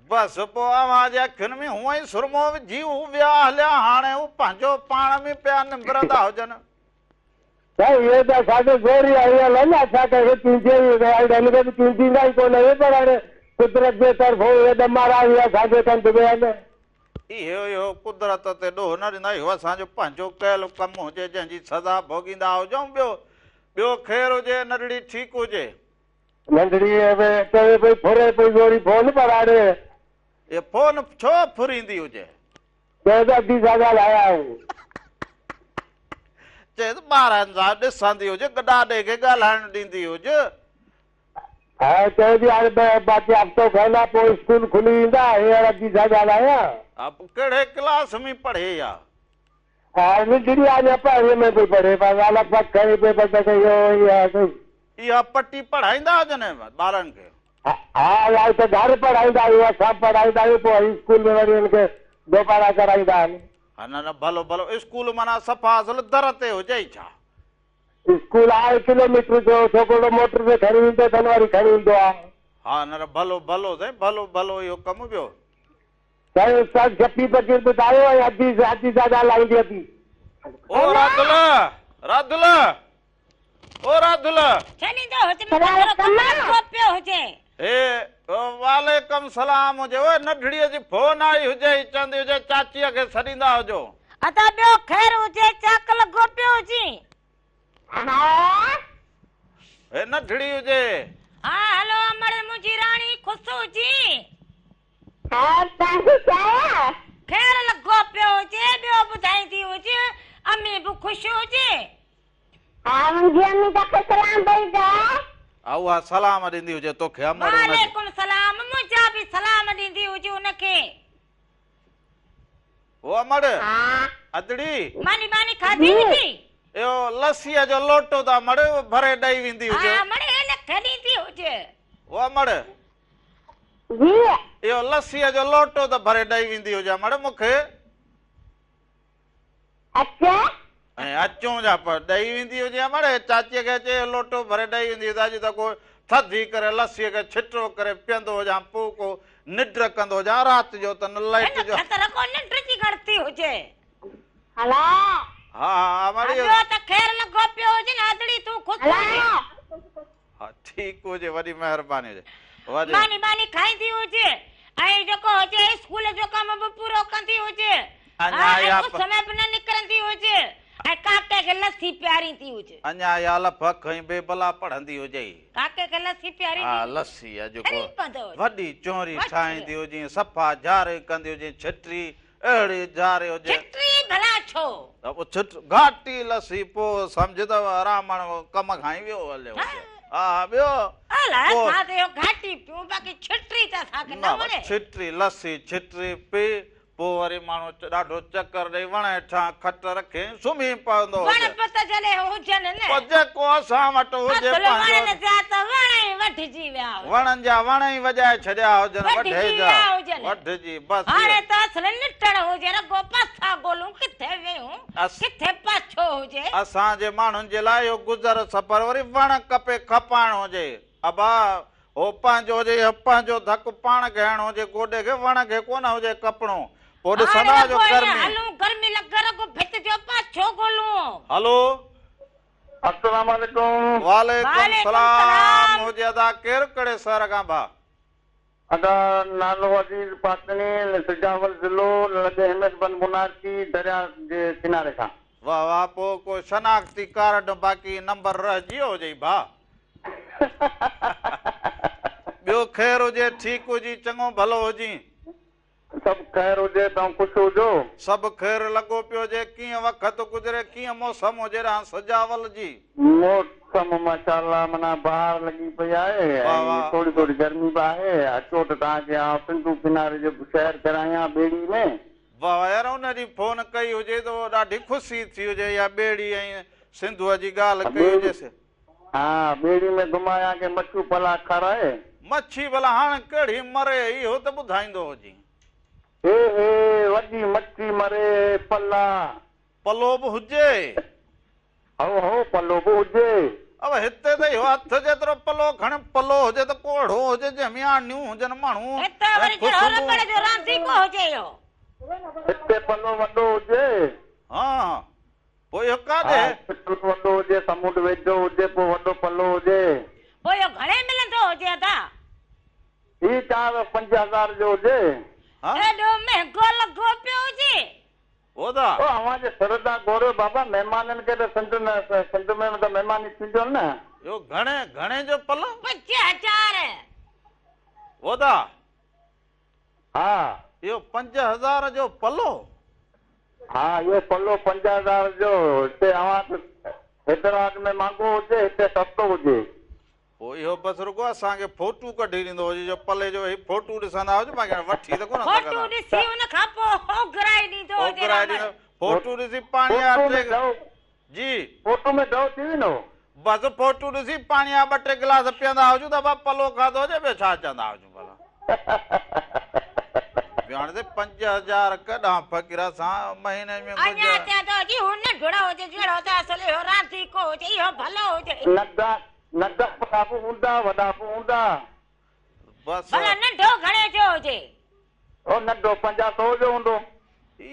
बसि पोइ अव्हांजे अखियुनि में हूअं ई सुरमो विझी हू विया हलिया, हाणे हू पंहिंजो पाण में पिया निंबरंदा हुजनि। साईं इहो त असांजो ज़ोर ई आहे न, असां कंहिंखे चूंजे हिन खे बि चूंजींदा ई कोन आहियूं, पर हाणे कुदरत जे तरफ़ों इहे ॾमारा इहे असांजे कंध में आहिनि। इहो इहो कुदरत ते ॾोह न ॾींदा, इहो असांजो पंहिंजो कयल कमु हुजे जंहिंजी सज़ा भोगींदा हुजूं। ॿियो ॿियो ख़ैर हुजे, नंढड़ी ठीकु हुजे? नंढड़ी चवे पई फुरे पई ज़ोरी फोन, पर हाणे इहे फोन छो फुरींदी हुजे? चए त अधी सां ॻाल्हाया आहियूं। चए त ॿारनि सां ॾिसंदी हुजे, ॾाॾे खे ॻाल्हाइण ॾींदी हुजे। हा चए थी हाणे बाक़ी हफ़्तो खनि आहे पोइ स्कूल खुली ईंदा, हींअर अधी सां ॻाल्हायां। कहिड़े क्लास में पढ़े या? हा नंढड़ी अञा पहिरीं में पई पढ़े, पर अलॻि पक खणी पई, पर त इहो इहा पटी पढ़ाईंदा हुजनि ॿारनि खे? हा हा त घर पढ़ाईंदा आहियूं, असां पढ़ाईंदा आहियूं, पोइ वरी स्कूल में वरी हुनखे दोबारा कराईंदा आहिनि। हा न न भलो भलो स्कूल माना सफ़ा असल दर ते हुजे ई छा? स्कूल आहे किलोमीटर जो छोकिरो मोटर ते खणी ईंदो अथनि वरी खणी ईंदो आहे। हा न न भलो भलो साईं भलो भलो इहो कमु ॿियो। साईं उस्ताद शफ़ी फ़क़ीर ॿुधायो ऐं अदी अदी सां ॻाल्हाईंदी अदी। ओ राधुल राधुल ओ राधुल। छॾींदो हुजे मूंखे कमु लॻो पियो हुजे। हे वालेकुम सलाम हुजे। ओ नंढड़ीअ जी फोन आई हुजे चवंदी हुजे चाचीअ खे सॾींदा हुजो। अदा ॿियो ख़ैर हुजे चाक लॻो पियो हुजे। हे नंढड़ी हुजे। हा हलो अमर मुंहिंजी राणी ख़ुशि हुजी। हा तव्हांखे छा ख़ैर लॻो पियो हुजे ॿियो ॿुधाईंदी हुजे अम्मी बि ख़ुशि हुजे। हा मुंहिंजी अम्मी तोखे सलाम पई ॾिए। हा उहा सलाम ॾींदी हुजे तोखे अमर। वालेकुम सलाम मुंहिंजा बि सलाम ॾींदी हुजे उनखे। ओ अमर अदड़ी मानी मानी खाधी हुजी। इहो लस्सीअ जो लोटो त अमर भरे ॾेई वेंदी हुजे। हा अमर हिन खे ॾींदी हुजे। ओ अमर जी इहो लस्सीअ जो लोटो त भरे ॾेई वेंदी हुजे अमर मूंखे। अचा ऐं अचूं जा पर ॾेई वेंदी हुजे अमर। चाचीअ खे अचे लोटो भरे ॾेई वेंदी हुजे अॼु त को थधी करे लस्सीअ खे छिटो करे पीअंदो हुजां पोइ को निंड कंदो हुजां राति जो त न लाइट जो निंड जी गणती हुजे। हला हा हा अमर ॿियो त ख़ैर लॻो पियो हुजे न अदड़ी तूं ख़ुशि हुजे। हा ठीकु हुजे वॾी महिरबानी हुजे। मानी मानी खाईंदी हुजे ऐं जेको हुजे स्कूल जो कमु बि पूरो कंदी हुजे। समय बि न निकिरंदी हुजे ऐं काके खे लस्सी पीआरींदी हुजे। अञा इहा लफ खई बेबला पढ़ंदी हुजे। काके खे लस्सी पीआरींदी। हा लस्सी आहे जेको वॾी चोरी ठाहींदी हुजे सफ़ा झारे कंदी हुजे छिटरी अहिड़ी झारे हुजे। छिटरी भला छो? त पोइ छिट घाटी लस्सी पोइ सम्झ त रामण कम खां ई वियो हलियो हुजे। हा ॿियो अलाए असां त इहो घाटी पियूं बाक़ी छिटरी त असांखे न वणे। छिटरी लस्सी छिटरी पी पोइ वरी माण्हू ॾाढो चकर ॾेई वण हेठां खट रखे सुम्ही पवंदो वण बि त जॾहिं हुजनि न पोइ जेको असां वटि हुजे वणनि जा त वण ई वढिजी विया वणनि जा वण ई वॼाए छॾिया हुजनि वढे जा वढिजी बसि। हाणे त असल निटण हुजे रॻो पासा ॻोल्हूं किथे वियूं किथे पाछो हुजे। असांजे माण्हुनि जे लाइ इहो गुज़र सफ़र वरी वण कपे खपाइणो हुजे। अबा हो पंहिंजो हुजे पंहिंजो धक पाण खे हणणो हुजे गोॾे खे वण खे कोन हुजे कपणो। पोइ ॾिसंदा जो गर्मी हलूं गर्मी लॻे रॻो भित जो पाछो ॻोल्हूं। हलो अस्सलाम वालेकुम। वालेकुम सलाम हुजे। अदा केरु कहिड़े शहर खां भाउ? अदा नालो अज़ीज़ पातनी सिजावल ज़िलो लॻे हिमत मुनारकी दरिया जे किनारे खां। वाह वाह पोइ को शनाख़्ती कार्ड बाक़ी नंबर रहिजी वियो हुजे भाउ। ॿियो ख़ैर हुजे ठीकु हुजी चङो भलो हुजी। सभु ख़ैर हुजे तव्हां ख़ुशि हुजो। सभु ख़ैर लॻो पियो हुजे। कीअं वक़्तु गुज़रे कीअं मौसम हुजे रहा सजावल जी? मौसम माशाअल्लाह माना बहार लॻी पई आहे ऐं थोरी थोरी गर्मी बि आहे। अचो त तव्हांखे आउं सिंधू किनारे जो सैर करायां ॿेड़ी में। वाह यार उन ॾींहुं फोन कई हुजे त ॾाढी ख़ुशी थी हुजे इहा ॿेड़ी ऐं सिंधूअ जी ॻाल्हि कई हुजेसि। हा ॿेड़ी में घुमायां के मच्छी भला खाराए। मच्छी भला हाणे कहिड़ी मरे इहो त ॿुधाईंदो हुजे। हे हे वॾी मच्छी मरे पला। पलो बि हुजे। हो हो पलो बि हुजे। अब हिते त इहो हथ जेतिरो पलो खणी पलो हुजे त को अहिड़ो हुजे जंहिंमें आनियूं हुजनि माण्हू। हिते वरी जहिड़ो रबड़ जो रांदीको हुजे इहो। हिते पलो वॾो हुजे। हा पोइ इहो काॾे? वॾो हुजे समुंड वेझो हुजे पोइ वॾो पलो हुजे। पोइ इहो घणे मिलंदो हुजे अदा? ही 4-5 हज़ार जो हुजे। एॾो महंगो लॻो पियो हुजे। अव्हांजे सिर तां गोरियो बाबा महिमाननि खे त सिंध सिंध में त महिमानी थींदो न। इहो घणे घणे जो पलो? 5000। ओदा हा इहो 5000 जो पलो? हा इहो पलो 5000 जो। हिते अव्हां हैदराबाद में महांगो हुजे हिते सस्तो हुजे। पोइ इहो बसि रुॻो असांखे फोटू कढी ॾींदो हुजे जो पले जो ही फोटू ॾिसंदा हुजो बाक़ी वठी त कोन फोटू ॾिसी उन खां पोइ ओगराए ॾींदो हुजे। ओगराए ॾींदो फोटू ॾिसी पाणी जी फोटू में ढओ थी वेंदो। बसि फोटू ॾिसी पाणी जा 2-3 गिलास पीअंदा हुजूं त पलो खाधो हुजे ॿियो छा चवंदा हुजूं भला। ٻيو هاڻي ته 5000 ڪڏهن فقير اسان مهيني ۾ اڃا چوندو هجي هو ننڍڙو هجي جهڙو ته اصل اهو رانديڪو هجي اهو ڀلو هجي. ننڍا ننڍا وڏا به هوندا وڏا به هوندا. بس. ڀلا ننڍو گهڻي جو هجي. او ننڍو پنجاهه سو جو هوندو.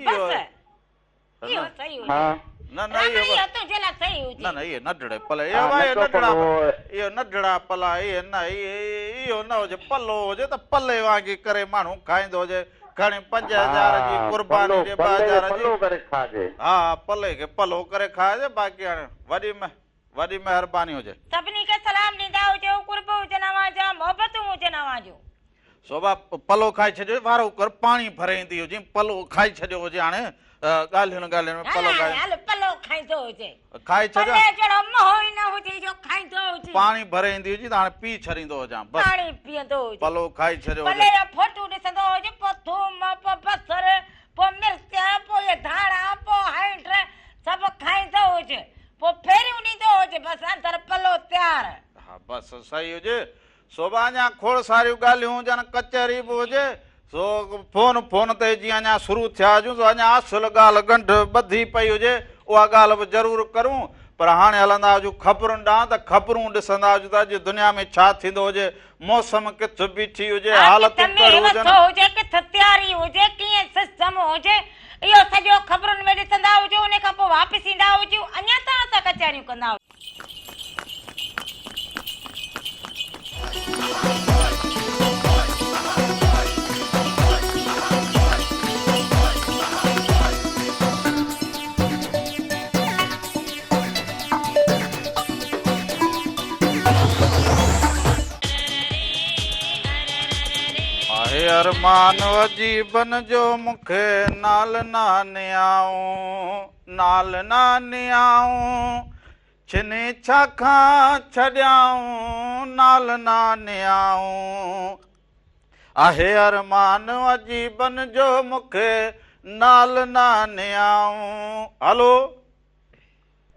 بس. اهو صحيح هجي. ها. نه نه اهو اهو تنهنجي لاء صحيح هجي. نه نه اهي ننڍڙي پلي اهو اهي ننڍڙا اهو ننڍڙا پلا اهي نه اهو نه هجي پلو هجي ته پلي وانگي ڪري ماڻهو کائيندو هجي کڻي 5000 جي قرباني ڏي 2000 جي پلو ڪري کائجي. ها پلي کي پلو ڪري کائجي باقي هاڻي وڏي وڏي مهرباني هجي. سڀني کي سلام ڏيندا هجو قرب هجن اوهان جا محبتون هجن اوهان جون. سوڀا پلو کائي ڇڏيو وارو ڪر پاڻي ڀري ايندي هجين پلو کائي ڇڏيو هجي هاڻي ڳالهين ڳالهين ۾ پلو کائي هل پلو کائيندو هجي کائي ڇڏيو پلي جهڙو منهن ئي نه هجي جو کائيندو هجي پاڻي ڀري ايندي هجي ته هاڻي پي ڇڏيندو هجان بس پاڻي پيئندو هجي پلو کائي ڇڏيو هجي پلي جو فوٽو ڏسندو هجي پوء ٿوم پوء بصر پوء مرچ پوء اهي ڌاڻا پوء هينڊ سڀ کائيندو هجي پوء ڦيريون ڏيندو هجي بس اندر پلو تيار. ها بس صحيح هجي سوڀا اڃا کوڙ ساريون ڳالهيون هجن، ڪچهري به هجي، سو فون فون تي جيئن اڃا شروع ٿيا هجون سو اڃا اصل ڳالهه ڳنڍ ٻڌي پئي هجي، اها ڳالهه به ضرور ڪرون، پر هاڻي هلندا هجون خبرن ڏانهن ته خبرون ڏسندا هجون ته اڄ دنيا ۾ ڇا ٿيندو هجي، موسم ڪٿ بيٺي هجي، ها ڪٿ حالتون مينهن ڪهڙيون هجن. وسو هجي، ڪٿ تياري هجي، ڪيئن سسٽم هجي، اهو سڄو خبرن ۾ ڏسندا هجون، ان کان پوء واپس ايندا هجون، اڃا توهان سان ڪچهريون ڪندا هجون. آهي ارمان عجيبن جو مون کي نال نانيائون نال نانيائون ڇني ڇا کان ڇڏيائون نال نانيائون آهي ارمان عجيبن جو مون کي نال نانيائون هلو.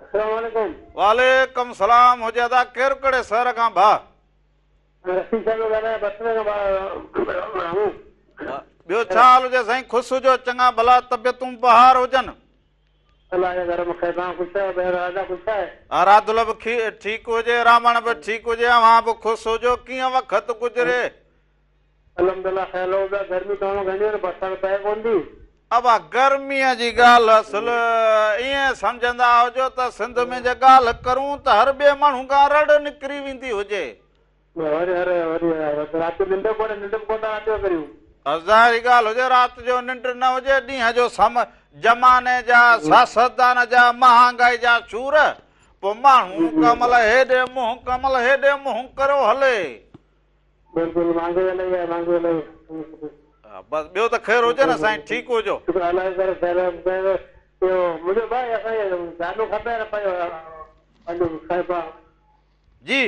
السلام عليڪم. وعليڪم سلام هجي ادا ڪير ڪهڙي شهر کان ڀاء. رفيق صاحب ٿو ڳالهايان بصري کان ڀاء. ٻيو ڇا حال هجي سائين خوش هجو چڱا ڀلا طبيعتون بهار هجن. الله جي گهر ۾ خير توهان خوش آهيو ڀيڻ راجا خوش آهي. راڌل به ٺيڪ هجي رامڻ به ٺيڪ هجي اوهان به خوش هجو ڪيئن وقت گذري. الحمدالله خير لڳو پيو آهي گرمي تمام گهڻي آهي برسات پئي ڪونه ٿي. ابا گرميء جي ڳالهه اصل ائين سمجهندا هجو ته سنڌ ۾ جي ڳالهه ڪرون ته هر ٻئي ماڻهو کان رڙ نڪري ويندي هجي. وري هر وري رات جو ننڊ ڪونهي ننڊ به ڪونه ٿا رات جو ڪريون. ظاهري ڳالهه هجي رات جو ننڊ نه هجي ڏينهن جو سم زماني جا سياستدان جا مهانگائي جا سور پوء ماڻهو ڪنهن مهل هيڏي منهن ڪنهن مهل هيڏي منهن ڪريو هلي. بلڪل مهانگائي الاهي آهي مهانگائي الاهي بس ٻيو ته خير هجي نه سائين ٺيڪ هجو. شڪر الله جو ڪري خير آهي اهو منهنجو ڀاء اسان کي گانو کپي نه پنهنجو صاحب جي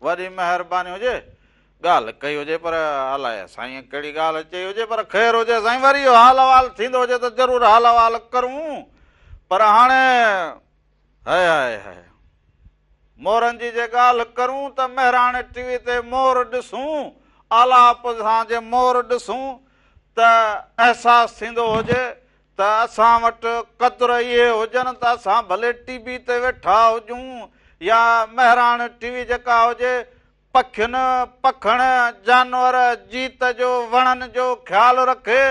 وڏي مهرباني هجي ڳالهه ڪئي هجي پر الائي سائين ڪهڙي ڳالهه چئي هجي پر خير هجي سائين وري اهو حال احوال ٿيندو هجي ته ضرور حال احوال ڪرون پر هاڻي هاء هاء هاء مورن جي جي ڳالهه ڪرون ته مهراڻ ٽي وي تي مور ڏسون آلاپ سان جي مور ڏسون ته احساس ٿيندو هجي ته اسان وٽ قدر اهي هجن ته اسان ڀلي ٽي وي تي ويٺا هجون يا مهراڻ ٽي وي جيڪا هجي پکين، پکڻ، جانور، جيت جو، وڻن جو خيال رکي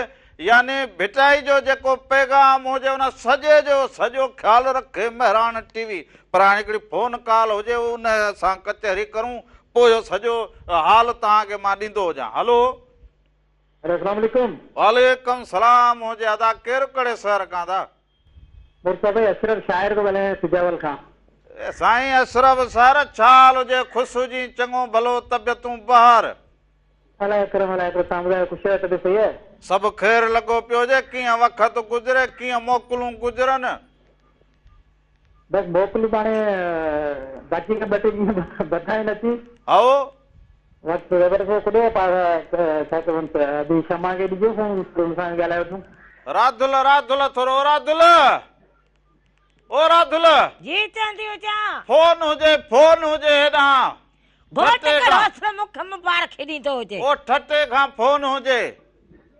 يعني ڀٽائي جو جيڪو پيغام هجي ان سڄي جو سڄو خيال رکي مهراڻ ٽي وي پر هاڻي هڪڙي فون ڪال هجي ان سان ڪچهري ڪرون پوء اهو سڄو حال توهان کي مان ڏيندو هجان هلو. هيلو اسلام عليڪم. وعليڪم سلام هجي ادا ڪير ڪهڙي شهر کان ادا. مرتضيٰ ڀائي اشرف شاعر ٿو ڳالهايان سجاول کان. سائين اشرف سر ڇا حال هجي خوش هجين چڱو ڀلو طبيعتون بهار. الله جو ڪرم الله جو ڪرم توهان ٻڌايو خوش آهيو طبيعت صحيح آهي. سڀ خير لڳو پيو هجي ڪيئن وقت گذري ڪيئن موڪلون گذرن. بس موڪلون ته هاڻي باقي ته ٻه ٽي ڏينهن بتائين نه ٿي. هائو. وقت زبردست ڪڏي پاڻ ڇا چون ته ادي شمع کي ڏجو فون ٿورو ان سان ڳالهائي وٺون. راڌل راڌل ٿورو او راڌل او راڌل. جي چوندي هجان. فون هجي فون هجي هيڏانهن. گهوٽ ٺٽي ڪهڙو کان. اصل مون کي مبارڪي ڏيندو هجي. او ٺٽي کان فون هجي.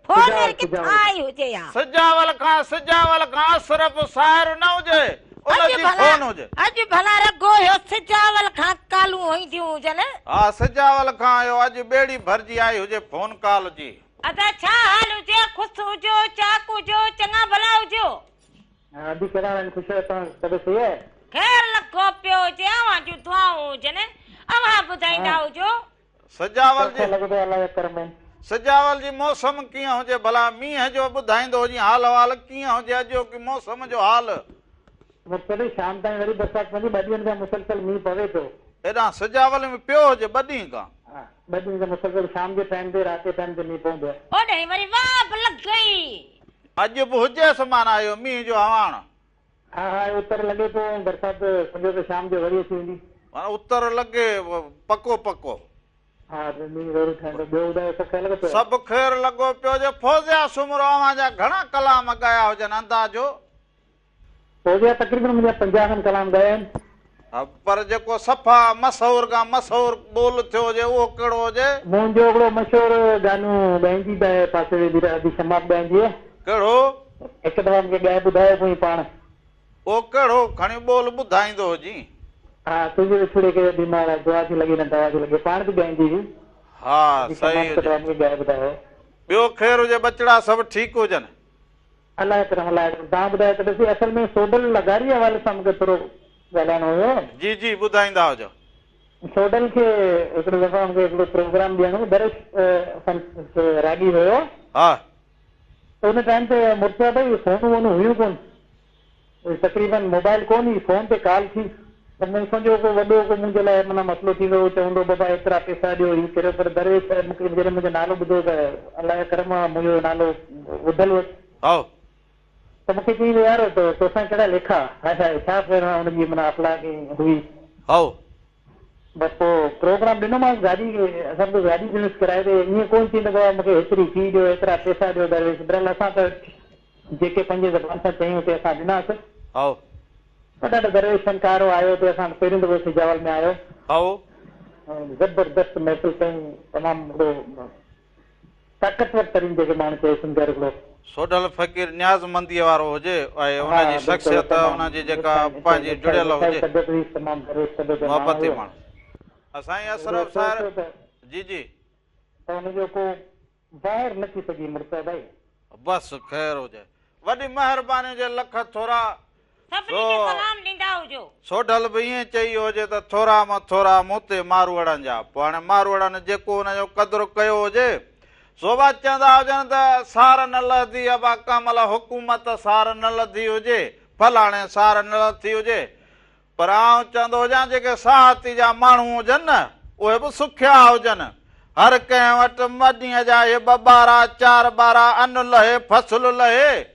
فون وري ڪٿان آئي هجي ها. سجاول کان سجاول کان اشرف سائر نه هجي ان جي فون هجي. اڄ ڀلا رڳو اهو سجاول کان ڪالون اينديون هجن. ها سجاول کان اهو اڄ ٻيڙي ڀرجي آئي هجي فون ڪال جي. ادا ڇا حال هجي خوش هجو چاڪ هجو چڱا ڀلا هجو. ها ادي ڪهڙا حال آهن خوش آهيو توهان طبيعت صحيح آهي. خير لڳو پيو هجي اوهان جون دعائون هجن اوهان ٻڌائيندا هجو. سجاول جي لڳو پيو الله جا ڪرم آهن. سجاول جي موسم ڪيئن هجي ڀلا مينهن جو ٻڌائيندو هجين حال احوال ڪيئن هجي اڄوڪي موسم جو حال. مختلف شام تائين وري برسات پوندي ٻه ڏينهن کان مسلسل مينهن پوي ٿو. هيڏانهن سجاول ۾ پيو هجي ٻه ڏينهن کان. ها ٻه ڏينهن کان مسلسل شام جي ٽائيم تي رات جي ٽائيم تي مينهن پوندو آهي. اوڏانهن وري واء به لڳي. اڄ به هجيس معنيٰ اهو مينهن جو هواڻ. ها ها اتر لڳي پيو ۽ برسات سمجهو ته شام جو وري اچي ويندي. معنيٰ اتر لڳي پڪو پڪو. ها ته مينهن ضرور ٺهندو. ٻيو ٻڌايو سڀ خير لڳو پيو آهي؟ سڀ خير لڳو پيو هجي. فوزيا سومرو اوهان جا گهڻا ڪلام ڳايا هجن اندازو؟ فوزيا تقريبن منهنجا 50 کن ڪلام ڳايا آهن. ها پر جيڪو صفا مشهور کان مشهور ٻول ٿيو هجي اهو ڪهڙو هجي؟ منهنجو هڪڙو مشهور گانو ڳائيندي به آهي پاسي ويندي ته ادي شماعت ڳائيندي آهي. ڪهڙو؟ هڪ دفعا مونکي ڳائي ٻڌايو پوئين پاڻ. اهو ڪهڙو کڻي ٻول ٻڌائيندو هجين. ها تنهنجي وڇوڙي ڪيو بيمار آ دعا ٿي لڳي نه دوا ٿي لڳي پاڻ به ڳائيندي هئي. ها ادي صحيح شماعت هڪ هجي. دفعا مونکي ڳائي ٻڌايو. ٻيو خير هجي ٻچڙا سڀ ٺيڪ هجن. الله جو ڪرم الله جو ڪرم توهان ٻڌايو ته ڏسي اصل ۾ سوڍل لغاري جي حوالي سان مونکي ٿورو ڳالهائڻو هيو. جي جي ٻڌائيندا هجو. سوڍل کي هڪڙو دفعا مونکي هڪڙو پروگرام ڏيڻو هو درش راڳي هيو. ها. ته ان ٽائيم تي مرتضيٰ ڀائي فونون وونون هيون ڪون تقريبن موبائل ڪون هئي فون تي ڪال ٿي ته مون سمجهيو ڪو وڏو ڪو منهنجي لاء معنيٰ مسئلو ٿيندو چوندو بابا ايترا پئسا ڏيو هي ڪريو پر درويش صاحب مونکي جڏهن منهنجو نالو ٻڌو ته الله جو ڪرم آ منهنجو نالو ٻڌل هوس. هائو. ته مونکي چيائين ته يار توسان ڪهڙا ليکا هاء هاء ڇا پهريان ان جي معنيٰ اخلاق هئي. هائو. بس پوء پروگرام ڏنومانس گاڏي اسان به گاڏي ڏنس ڪرائي تي ائين ڪونه ٿيندو بابا مونکي هيتري في ڏيو ايترا پئسا ڏيو درويش بهرحال اسان ته جيڪي پنهنجي زبان سان چيون سي اسان ڏناس. هائو. پر ڏاڍو درويش فنڪار هو آيو اتي اسان وٽ پهريون دفعو سجاول ۾ آيو. هائو. زبردست محفل ڪيائين تمام هڪڙو طاقتور ترين جيڪي ماڻهو چئي سنگر هڪڙو. سوڍل فقير نيازمنديء وارو هجي ۽ ان جي شخصيت ان جي جيڪا پنهنجي جڙيل هجي. محبتي ماڻهو. سائين اشرف سائر جي جي. ته ان جو ڪو ظاهر نه ٿي سگهي مرتضيٰ ڀائي. بس خير هجي. وڏي مهرباني هجي لک ٿورا. سڀني کي سلام ڏيندا هجو. سوڍل به ائين چئي ويو هجي ته ٿورا مان ٿورا مون تي ماروئڙن جا. پوء هاڻي ماروئڙن جيڪو ان جو قدر ڪيو هجي سو به چوندا هجن ته سار نه لهندي ابا ڪنهن مهل حڪومت سار نه لڌي هجي فلاڻي سار نه لٿي هجي پر آئون چوندو هجان جيڪي ساهتي جا ماڻهو هجن نه اهي به سکيا هجن. هر ڪنهن وٽ ڏينهن جا اهي ٻه ٻارا، چار ٻارا، ان لهي، فصل لهي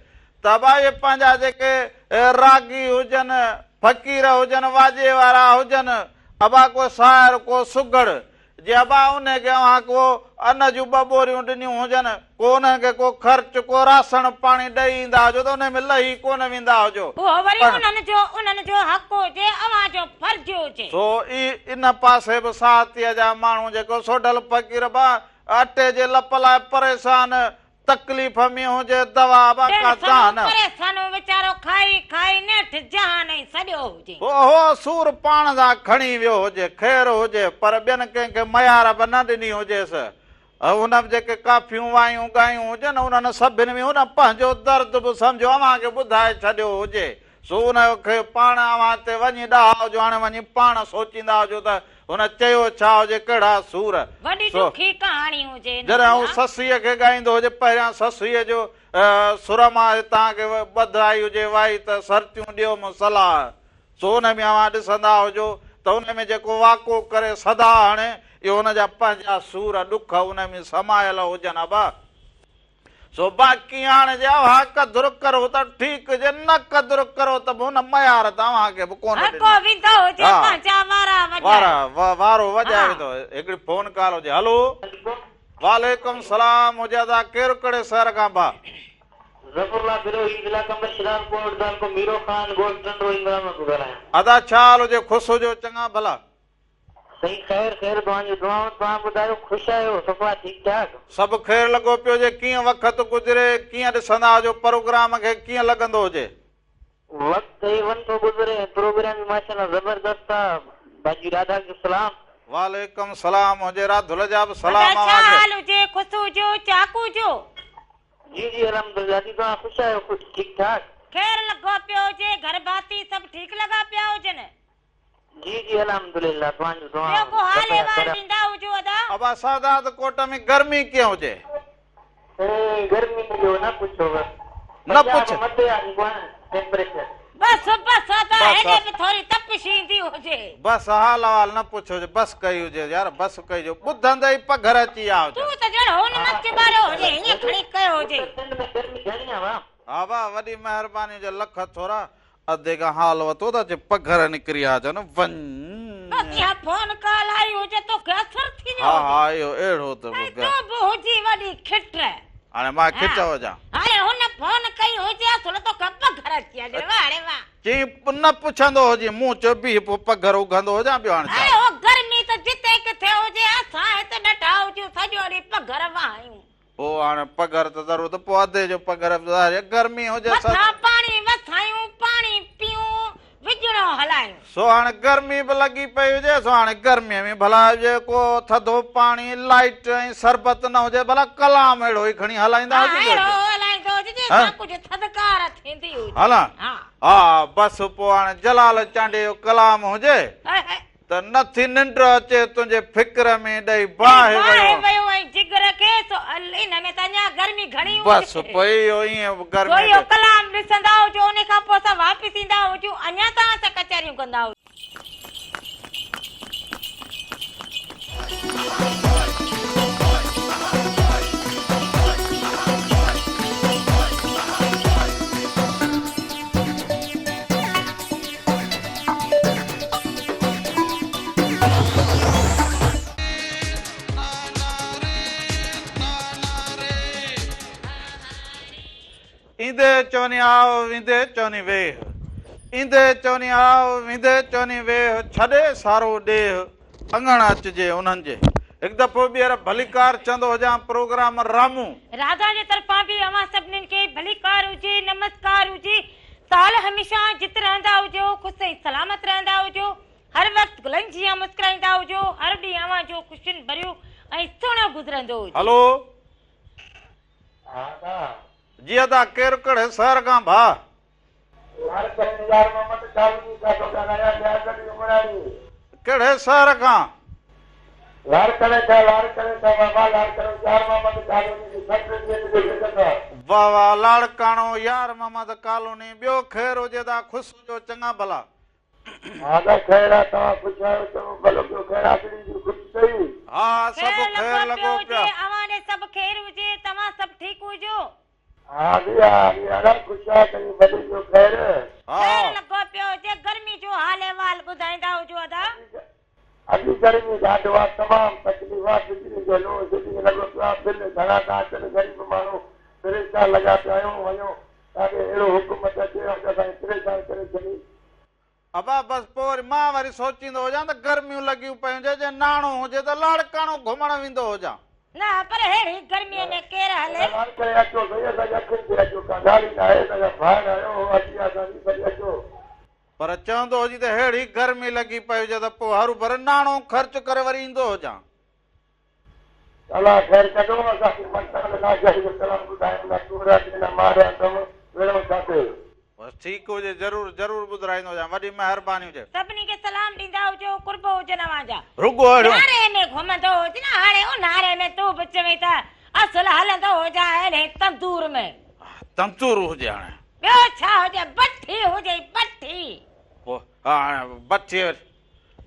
ته به اهي پنهنجا جيڪي راڳي هجن، فقير هجن، واڄي وارا هجن، ابا ڪو شاعر، ڪو سگهڙ، جي ابا انهي کي اوهان ڪو ان جون ٻه ٻوريون ڏنيون هجن، ڪو انهن کي ڪو خرچ، ڪو راسڻ پاڻي ڏئي ايندا هجو ته انهي ۾ لهي ڪونه ويندا هجو. اهو وري پر. انهن جو انهن جو حق هجي، اوهان جو فرض هجي. سو ئي ان پاسي به ساهتيء جا ماڻهو جيڪو سوڍل فقير به اٽي جي لپ لاء پريشان، تڪليف ۾ هجي دوا به ڏيڻ ڪا سنئون دانهن. پري سنئون ويچارو کائي کائي نيٺ جهان ئي سڏيو هجي. اهو سور پاڻ سان کڻي ويو هجي، خير هجي، پر ٻين ڪنهن کي ميار به نه ڏني هجيس. هن به جيڪي ڪافيون وايون ڳايون هجن، انهن سڀن ۾ هن پنهنجو درد به سمجهو اوهان کي ٻڌائي ڇڏيو هجي. سو ان کي پاڻ اوهان تي وڃي ڏاها هجو، هاڻي وڃي پاڻ سوچيندا هجو ته هن چيو ڇا هجي، ڪهڙا سور. وڏي سو. ڏکي ڪهاڻي هجي هن جڏهن جي هو ها. سسئيء کي ڳائيندو هجي، پهريان سسئيء جو سر مان توهان کي ٻڌائي هجي وائي ته سرتيون ڏيو مون صلاح. سو ان ۾ اوهان ڏسندا هجو ته ان ۾ جيڪو واڪو ڪري صدا هڻي، اهو ان جا پنهنجا سور ڏک ان ۾ سمايل هجن ابا. سو باقي هاڻي جي اوهان قدر ڪرو ته ٺيڪ جي نه قدر ڪرو ته به هن ميار ته اوهان کي به ڪونه هر ڪو ڏني. ويندو هجي ها پنهنجا وارا وڄائي. وارا وارو وڄائي ها. ويندو هجي. هڪڙي فون ڪال هجي. هلو. وعليڪم سلام هجي ادا ڪير ڪهڙي شهر کان ڀا. ظفر الله بروهي ضلع قمبر شهدادڪوٽ تعلقو ميرو خان ڳوٺ ٽنڊو عمران مان ٿو ڳالهايان. ادا ڇا حال هجي خوش هجو چڱا ڀلا. सही ख़ैर ख़ैर तव्हांजी दुआऊं तव्हां ॿुधायो ख़ुशि आहियो सफ़ा ठीकु ठाक? सभु ख़ैर लॻो पियो हुजे। कीअं वक़्तु गुज़रे, कीअं ॾिसंदा हुजो प्रोग्राम खे, कीअं लॻंदो हुजे? वक़्तु ई वन थो गुज़रे, प्रोग्राम बि माशाअल्लाह ज़बरदस्त आहे। बाजी राधा खे सलाम। वालेकुम सलाम हुजे, राधुल जा बि सलाम अदा छा अव्हांखे। हाल हुजे, ख़ुशि हुजो, चाक हुजो? जी जी अल्हम्दुलिल्लाह। जी तव्हां ख़ुशि आहियो, ख़ुशि ठीकु ठाक? ख़ैर लॻो पियो हुजे, घर भाती सभु ठीकु लॻा पिया हुजनि? जी जी अल्हम्दुलिल्लाह। तव्हांजो ॿियो को हाल अहिवाल ॾींदा हुजो अदा? अबा सादात कोट में गर्मी कीअं हुजे? गर्मी जो न पुछो बसि, न पुछ। मथे आहे टेम्परेचर। बसि बसि अदा, बसि, हेॾे बि थोरी तपिश ईंदी हुजे। बसि हाल अहिवाल न पुछो हुजे, बसि कई हुजे यार, बसि कई जो ॿुधंदे ई पघर अची विया हुजे। तूं त ॼण हुन मच ॿारियो हुजे, हीअं खणी कयो हुजे। सिंध में गर्मी घणी आहे वाह। हा बा, वॾी महिरबानी हुजे, लख थोरा। अधे खां हाल वरितो त अचे पघर निकिरी विया हुजनि, वञ। बसि इहा फोन कॉल आई हुजे तोखे असर थी वियो हा हुजे। हा, इहो अहिड़ो त ऐं तूं बि हुजी वॾी खिट। हाणे मां खिट हुजां। हाणे हुन फोन कई हुजे, असुल तोखे पघर अची विया हुजनि, वाह रे वाह। चई न पुछंदो हुजे, मूं चयो बीह पोइ पघर उघंदो हुजां ॿियो हाणे छा? अरे हो गर्मी त जिते किथे हुजे, असां हिते वेठा हुजूं सॼो ॾींहुं पघर वहायूं। पोइ हाणे पघर त ज़रूरु, पोइ अधे जो पघर गर्मी हुजे। मथां पाणी वसायूं, पाणी पीऊं, विझणो हलायूं। सो हाणे गर्मी बि लॻी पई हुजे, सो हाणे गर्मीअ में भला जेको थधो पाणी, लाइट ऐं शरबत न हुजे, भला कलाम अहिड़ो ई खणी हलाईंदा हुजूं। अहिड़ो हलाईंदो हुजे जंहिंसां कुझु थधकार थींदी हुजे। हा हा, बसि पोइ हाणे जलाल चांडियो जो कलाम हुजे त नथी निंड अचे तुंहिंजे फिक्र में ॾेई बाहि वियो ऐं जिगर खे, सो इन में त अञा गर्मी घणी हुजे। बसि पोइ इहो ईअं गर्मी इहो कलाम ॾिसंदा हुजो, उन खां पोइ असां वापसि ईंदा हुजूं, अञा तव्हां सां कचहरियूं कंदा हुजूं। ईंदे चवनी आओ, वेंदे चवनी वेह, ईंदे चवनी आओ, वेंदे चवनी वेह, छॾे सारो ॾेह, अंगण अचिजे उन्हनि जे। हिकु दफ़ो ॿीहर भलीकार चवंदो हुजां प्रोग्राम रामू राधा जे तरफ़ां बि अव्हां सभिनीनि खे भलीकार हुजे, नमस्कार हुजे। साल हमेशा जित रहंदा हुजो, ख़ुशि ऐं सलामत रहंदा हुजो, हर वक़्तु गुलनि जीअं मुस्कुराईंदा हुजो, हर ॾींहुं अव्हां जो ख़ुशियुनि भरियो ऐं सुहिणो गुज़रंदो हुजे। हलो जी अदा, केरु कहिड़े शहर खां भाउ? कहिड़े शहर खां? वाह वाह, लाड़काणो यार मोहम्मद कॉलोनी। ॿियो ख़ैर हुजे ता, ख़ुशि हुजो, चङा भला? हा, सभु ख़ैर लॻो पियो। अव्हां ॾे सभु ख़ैर हुजे, तव्हां सभु ठीकु हुजो? ख़ैर लॻो पियो हुजे। गर्मी जो हाल अहिवाल ॿुधाईंदा हुजो अदा। अॼु गर्मी ॾाढो आहे, तमामु तकलीफ़ आहे। बिजली जो लोड शेडिंग लॻो पियो आहे, बिल घणा था अचनि, ग़रीब माण्हू परेशान लॻा पिया आहियूं। वञो तव्हांखे अहिड़ो हुकुमत अचे असांखे परेशान करे छॾी। अबा बसि पोइ वरी मां वरी सोचींदो हुजां त गर्मियूं लॻियूं पयूं हुजे, जे नाणो हुजे त लाड़काणो घुमण वेंदो हुजां। न पर अहिड़ी गर्मीअ में केरु हले? करे अचो सही, असांजे अखियुनि ते अचो, का ॻाल्हि न आहे, असांजा भाइर आहियो, अची असांजी भली अचो। पर चवंदो हुजी त अहिड़ी गर्मी लॻी पई हुजे त पोइ हरू भर नाणो ख़र्च करे वरी ईंदो हुजां। अलाह ख़ैर कंदो असांखे। बसि ठीकु हुजे, ज़रूरु ज़रूरु ॿुधाईंदो हुजां। वॾी महिरबानी हुजे। सभिनी खे सलाम ॾींदा हुजो, कुर्ब हुजनि अव्हां जा। रुगो अहिड़ो उन्हारे में घुमंदो हुजे न, हाणे उन्हारे में तूं बि चवें त असुल हलंदो हुजां अहिड़े तंदूर में। तंदूर हुजे हाणे, ॿियो छा हुजे? बठी हुजे, बठी। पोइ हाणे बठी,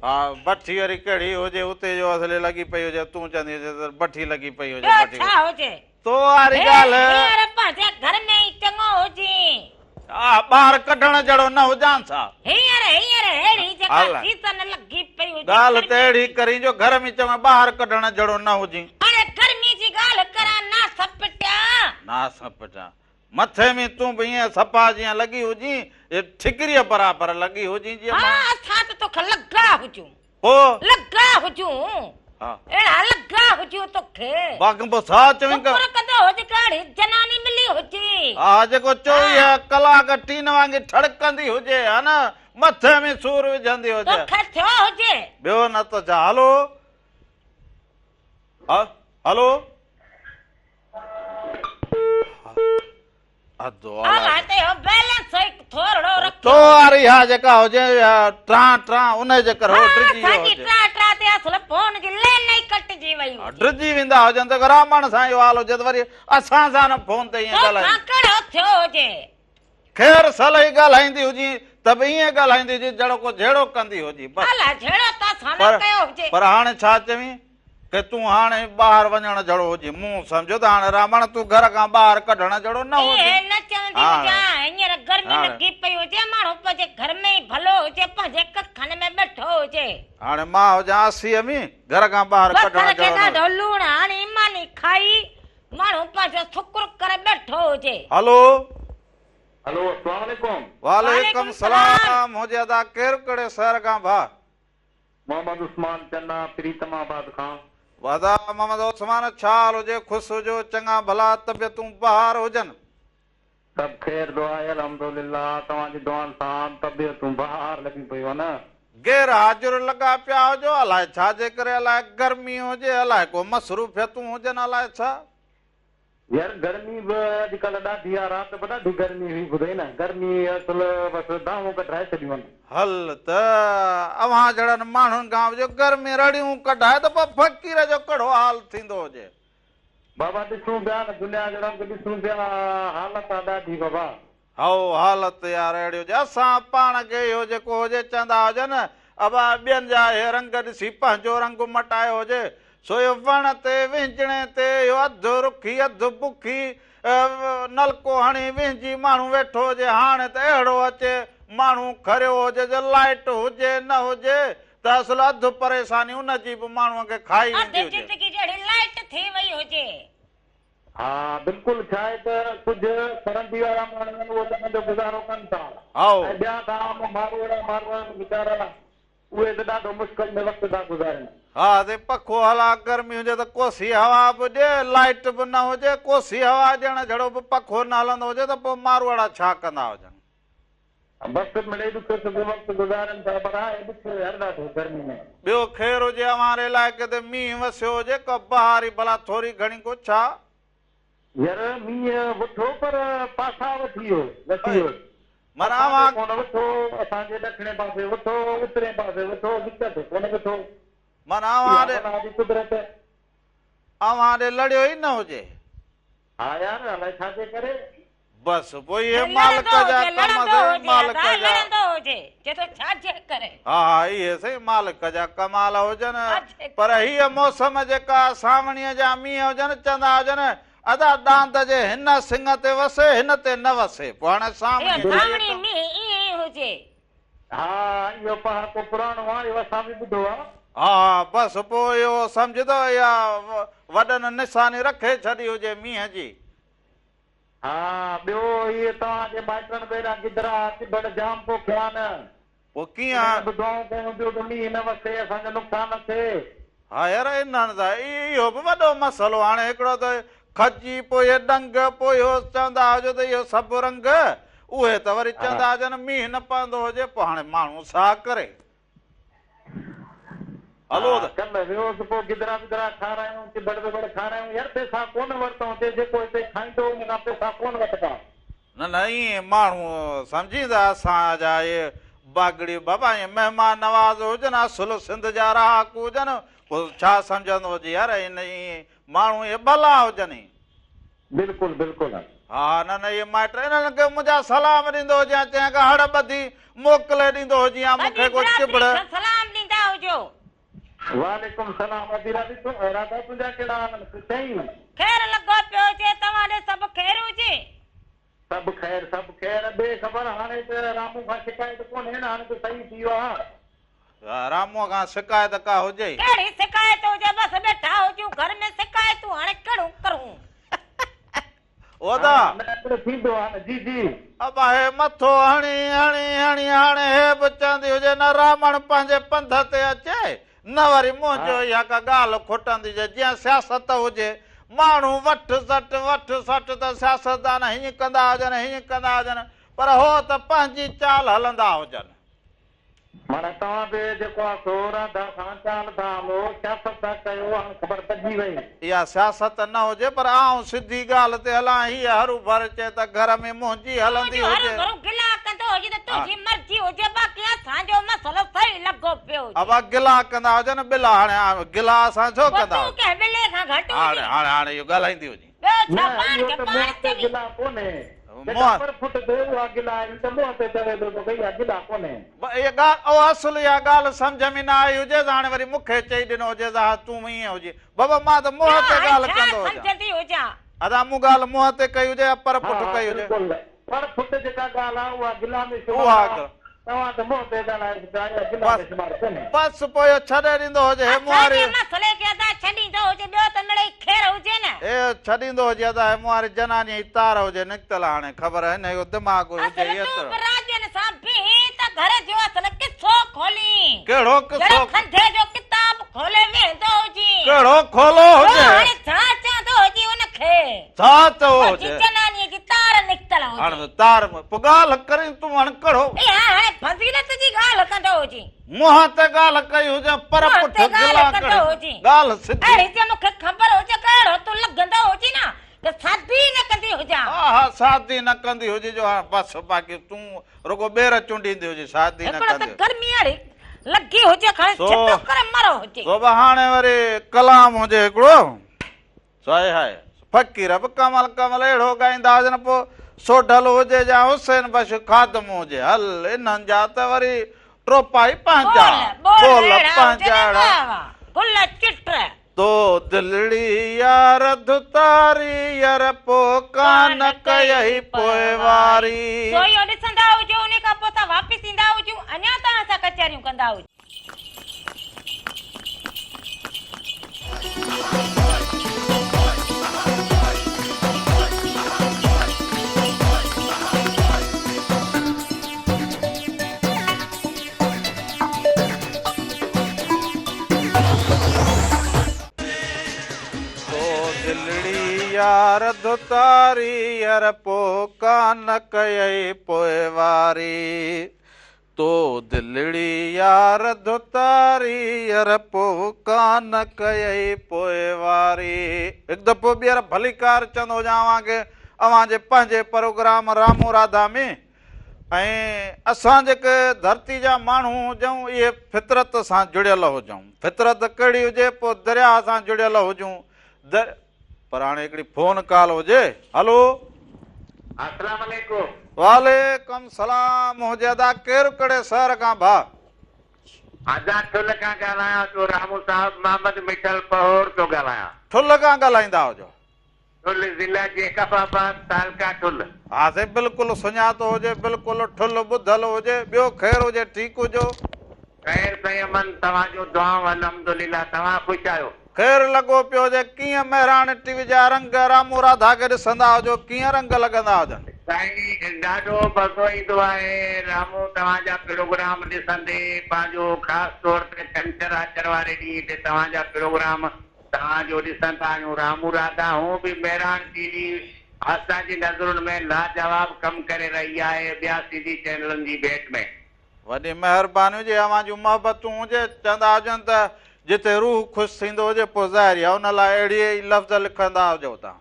हा बठी वरी कहिड़ी हुजे? उते जो असली लॻी पई हुजे, तूं चवंदी हुजे त बठी लॻी पई हुजे। ॿियो छा हुजे? तो वारी ॻाल्हि हींअर पंहिंजे घर में ई चङो हुजे, ॿाहिरि कढण जहिड़ो न हुजांसि छा? हींअर हींअर अहिड़ी जेका सीज़न लॻी पई हुजे, ॻाल्हि त अहिड़ी करी जो घर में चवां ॿाहिरि कढण जहिड़ो न हुजी। हाणे गर्मी जी ॻाल्हि करां, ना सपटा ना सपटा मथे में तूं बि ईअं सफ़ा जीअं लॻी हुजी, ठिकरीअ बराबरि लॻी हुजी जीअं। हा, असां त तोखे लॻा हुजूं। पोइ लॻा हुजूं। हा। अहिड़ा लॻा हुजूं तोखे। बाक़ी पोइ छा चवीं शुक्र कंदो हुजे कहिड़ी जनानी मिली हुजे। हा जेको 24 कलाक टीन वांगे ठड़कंदी हुजे हा न मथे में सूर विझंदी हुजे। तोखे थियो हुजे। ॿियो न त छा। हलो हा हलो अला ते हो बैलेंस थोरो रखो। तो वारी हा जेका हुजे ट्रा ट्रा उन जे करे हो ड्रिजी वियो हुजे। ट्रा ट्रा ते असल फोन जी लाइन ई कटिजी वई। ड्रिजी वेंदा हुजनि त रामण सां इहो हाल हुजे त वरी असां सां न फोन ते ईअं ॻाल्हाए। कहिड़ो थियो हुजे। ख़ैर सलई ॻाल्हाईंदी हुजी त बि ईअं ॻाल्हाईंदी हुजी जहिड़ो को झेड़ो कंदी हुजी बसि। अला झेड़ो त असां न कयो हुजे। पर हाणे छा चवीं कि तूं हाणे ॿाहिरि वञण जहिड़ो हुजी। मूं सम्झो त हाणे रामण तूं घर खां ॿाहिरि कढण जहिड़ो न हुजे। न चवंदी हुजां हींअर गर्मी लॻी पई हुजे माण्हू पंहिंजे घर में ई भलो हुजे पंहिंजे कखनि में वेठो हुजे। हाणे मां हुजां 80 में घर खां ॿाहिरि कढण जहिड़ो। ॾाढो लूण हाणे मानी खाई माण्हू पंहिंजो शुक्र करे वेठो हुजे। हलो हलो अस्सलाम वालेकुम। वालेकुम सलाम हुजे अदा। केरु कहिड़े शहर खां भाउ? मोहम्मद उस्मान चन्ना प्रीतमाबाद खां। अदा मोहम्मद उस्मान छा हाल हुजे? ख़ुशि हुजो चङा भला तबियतूं बहार हुजनि। सभु ख़ैर दुआ आहे अल्हम्दुलिल्लाह। तव्हांजी दुआनि सां तबियतूं बहार लॻी पयूं आहिनि। गैर हाज़िर लॻा पिया हुजो अलाए छाजे करे अलाए गर्मी हुजे अलाए को मसरूफ़ियतूं हुजनि अलाए छा। यार गर्मी बि अॼुकल्ह ॾाढी आहे। राति बि ॾाढी गर्मी हुई ॿुधाई न। गर्मी असल बसि दाऊं कढाए छॾियूं आहिनि। हल त अव्हां जहिड़नि माण्हुनि खां जो गर्मी रड़ियूं कढाए त पोइ फ़क़ीर जो कहिड़ो हाल थींदो हुजे। बाबा ॾिसूं पिया न दुनिया जहिड़ा ॾिसूं पिया हालत आहे ॾाढी बाबा। हो हालत यार अहिड़ी हुजे। असां पाण खे इहो जेको हुजे चवंदा हुजनि अबा ॿियनि जा इहे रंग ॾिसी पंहिंजो रंग मटायो हुजे। सो इहो वण ते विंजणे ते इहो अधु रुखी अधु बुखी नलको हणी विंजी माण्हू वेठो हुजे। हाणे त अहिड़ो अचे माण्हू खरियो हुजे जो लाइट हुजे न हुजे त असल अधु परेशानी उनजी बि माण्हूअ खे खाई वेंदी हुजे। ज़िंदगी जहिड़ी लाइट थी वई हुजे। हा बिल्कुलु। छा आहे त कुझु सरंदी वारा माण्हू आहिनि उहे त पंहिंजो गुज़ारो कनि था। ऐं ॿिया त आम मारूअड़ा मारूअड़ा वीचारा उहे त ॾाढो मुश्किल में वक़्तु था गुज़ारनि। हा ते पखो हला गर्मी हुजे त कोसी हवा बि ॾिए लाइट बि न हुजे कोसी हवा ॾियण जहिड़ो बि पखो न हलंदो हुजे त पोइ मारूअड़ा छा कंदा हुजनि। बसि मिड़े ॾुखियो सुठो वक़्तु गुज़ारनि था पर आहे ॾुखियो यार ॾाढो गर्मी में। ॿियो ख़ैर हुजे अव्हां इलाइक़े ते मींहुं वसियो हुजे को बहारी भला थोरी घणी को छा? यार मींहुं वठो पर पासा वठी वियो वठी वियो। माना अव्हां कोन वठो असांजे ॾखिणे पासे वठो उतरे पासे वठो विच ते कोन वठो। माना अव्हां ॾे लड़ियो ई न हुजे। हा यार अलाए छाजे करे। बसि पोइ इहे मालिक जा कम मालिक जा लड़ंदो हुजे जेतो छाजे करे। हा हा इहे सही मालिक जा कमाल हुजनि। पर हीअ मौसम जेका सावणीअ जा मींहुं हुजनि चवंदा हुजनि अदा ॾांद जे हिन सिंग ते वसे हिन ते न वसे। पोइ हाणे सावणी मींहुं ईअं ई हुजे। हा इहो पहाको पुराणो आहे इहो असां बि ॿुधो आहे। हा बसि पोइ इहो सम्झ त इहा वॾनि निशानी रखे छॾी हुजे मींहुं जी। हा ॿियो इहे तव्हांजे माइटनि बि एॾा गिदरा चिभड़ जाम पोखिया आहिनि। पोइ कीअं दुआऊं कयूं पियो त मींहुं न वसे असांजो नुक़सानु न थिए। हा यार इन्हनि सां इहो बि वॾो मसइलो। हाणे हिकिड़ो त खजी पोइ इहे ॾंग पोइ इहो चवंदा हुजो त इहो सभु रंग उहे त वरी चवंदा हुजनि मींहुं न पवंदो हुजे पोइ हाणे माण्हू छा करे। हलो कल्ह वियोसि पोइ गिदरा विदरा खारायूं चिभड़ विभड़ खारायूं। यार पैसा कोन वरितऊं हिते जेको हिते खाईंदो उन खां पैसा कोन वठबा। न न ईअं माण्हू सम्झींदा असांजा इहे बागड़ी बाबा ईअं महिमान नवाज़ हुजनि असुलु सिंध जा रहाकू हुजनि पोइ छा सम्झंदो हुजे यार इन ईअं माण्हू इहे भला हुजनि। बिल्कुलु बिल्कुलु। हा न न इहे माइट इन्हनि खे मुंहिंजा सलाम ॾींदो हुजे चंहिं खां हड़ ॿधी मोकिले ॾींदो हुजे मूंखे को चिबड़। सलाम ॾींदा हुजो। वालेकुम सलाम। अदी राधी राधा तुंहिंजा कहिड़ा हाल सही? ख़ैर लॻो पियो हुजे तव्हां ॾे सभु ख़ैर हुजे? सभु ख़ैर सभु ख़ैर। ॿिए ख़बर हाणे त रामू खां शिकायत कोन्हे न हाणे त सही थी वियो आहे। रामूअ खां शिकायत का हुजे? कहिड़ी शिकायत हुजे बसि वेठा हुजूं घर में शिकायतूं हाणे कहिड़ो करूं। او ادا. نه اهڙو ٿيندو آ نه جي جي. ابا هي مٿو هڻي هڻي هڻي هاڻي هي به چوندي هجي نه رامڻ پنهنجي پنڌ تي اچي نه وري منهنجو اها ڪا ڳالهه کٽندي هجي جيئن سياست هجي ماڻهو وٺ سٽ وٺ سٽ ته سياستدان هيئن ڪندا هجن هيئن ڪندا هجن پر هو ته پنهنجي چال هلندا هجن. معنيٰ توهان به جيڪو آ سو راڌا سان چال ٿا هلو، سياست ٿا ڪيو، هاڻ خبر پئجي وئي. اها سياست نه هجي پر آئون سڌي ڳالهه تي هلان، هيء هروڀر چئي ته گهر ۾ منهنجي هلندي تون جو هجي. هروڀرو گلا ڪندو هجين ته تنهنجي مرضي هجي باقي اسان جو مسئلو صحيح لڳو پيو هجي. ابا گلا ڪندا هجن ٻلا هاڻي گلا اسان ڇو پوء ڪندا تون هجون. ڪنهن ٻلي کان گهٽ هاڻي هجين. هاڻي هاڻي اهو ڳالهائيندي هجين. ٻيو ڇا نه پاڻ اهو کي ته پاڻ منهن تي چوين. گلا ڪونهي. جيڪا پر ڦٽ تي اها گلا آهي ته منهن تي چوي ٿو ته ڀئي اها گلا ڪونهي. اها ڳالهه اها اصل اها ڳالهه سمجهه ۾ نه آئي هجيس هاڻي وري مون کي چئي ڏنو هجيس ها تون ائين هجين. بابا مان ته ٻيو منهن تي هاڻي ڳالهه ڇا ڪندو هجان. سمجهندي هجان. ادا مون ڳالهه منهن تي ڪئي هجي يا پر ها پٺ ها ڪئي هجي. بلڪل پر ڦٽ جيڪا ڳالهه آهي اها گلا ۾ شمار اها آهي. توهان ته منهن تي ڳالهائي ڇڏيو آهي اها گلا بس ۾ شمار ڪونهي. بس پوء اهو ڇڏي ڏيندو هجي هي اسان جي مونهاري. مسئلي کي ادا ڇڏيندو هجي ٻيو ته مڙئي خير هجي نه. اهو ڇڏيندو هجي ادا هي مونهاري جنانيء جي تار هجي نڪتل هاڻي خبر هن جو دماغ هجي اصل تون ايترو. به راڄن سان بيهين ته گهر جو اصل قصو کولين. ڪهڙو جهڙو قصو. کنڌي جو ڪتاب کولي ويهندو هجين. ڪهڙو کولو ٻيو هجي. هاڻي ڇا چوندو هجي ان کي. ڇا چئو منهنجي هجي. جنانيء جي تار نڪتل هجي. هاڻ تار پوء ڳالهه ڪرين تون هاڻ ڪهڙو. اها هاڻي فضيلت جي ڳالهه ڪندو هجين. منهن تي ڳالهه ڪئي هجي پر منهن پٺ تي ڳالهه گلا ڪندو ڪرين هجين. ڳالهه سڌي. اهڙي جي مون کي خبر هجي ڪهڙو تون لڳندو هجين نه ته شادي نه ڪندي هجان. ها ها شادي نه ڪندي هجي جو هاڻ بس باقي تون رڳو ٻير چونڊيندي هجي شادي نه هڪڙو ته ڪندي هجي. گرمي اهڙي لڳي هجي کڻي سو ڇتو ڪري مرو هجي. سو به هاڻي وري ڪلام هجي هڪڙو. سو هاء فقير به ڪمل ڪمل اهڙو ڳائيندا هجن پوء سوڍل هجي يا حسين بخش خادم هجي هل انهن جا ته وري ٽوپا ئي پنهنجا ٻول ٻول ٻول اهڙا پنهنجا هجن اهڙا. واهه واهه گل چٽ. تو دلڙي يار ڌتاري ير پو ڪان ڪان ڪيئي ڪيئي پوئواري. پوئواري. سو اهو ڏسندا هجو انهي کان پوء اسان واپس ايندا هجون اڃا توهان سان ڪچهريون ڪندا هجون. تو دلڙي يار ڌتاري ير پو ڪان ڪيئي پوئواري. تو دلڙي يار ڌتاري ير پوء ڪان ڪيئي پوئواري. هڪ دفعو ٻيهر ڀليڪار چوندو هجان اوهان کي اوهان جي پنهنجي پروگرام رامو راڌا ۾ ۽ اسان جيڪي ڌرتي جا ماڻهو هجون اهي فطرت سان جڙيل هجون فطرت ڪهڙي هجي پوء درياهه سان جڙيل هجون در پر هاڻي هڪڙي فون ڪال هجي هلو. اسلام عليڪم. وعليڪم سلام هجي ادا ڪير ڪهڙي شهر کان ڀاء. ادا ٺل کان ڳالهايان ٿو رامو صاحب محمد مٺل پهوڙ ٿو ڳالهايان. ٺل کان ڳالهائيندا هجو. ٺل ضلع جيڪب آباد تعلقه ٺل. ها سائين بلڪل سڃاتو هجي بلڪل ٺل ٻڌل هجي ٻيو خير هجي ٺيڪ هجو. خير سائين امن توهان جون دعائون الحمدلله توهان خوش آهيو. خير لڳو پيو هجي ڪيئن مهراڻ ٽي وي جا رنگ رامو راڌا کي ڏسندا هجو ڪيئن رنگ لڳندا هجن. سائين ڏاڍو مزو ايندو آهي رامو توهان جا پروگرام ڏسندي پنهنجو خاص طور تي ڇنڇر آچر واري ڏينهن تي توهان جا پروگرام توهان جو ڏسندا آهيون رامو راڌا هون به مهراڻ ٽي وي اسان جي نظرن ۾ لاجواب ڪم ڪري رهي آهي ٻيا سنڌي چينلن جي ڀيٽ ۾. وڏي مهرباني هجي اوهان جون محبتون هجي چوندا هجن ته جتي روح خوش ٿيندو هجي پوء ظاهر ئي آهي ان لاء اهڙي ئي لفظ لکندا هجو توهان.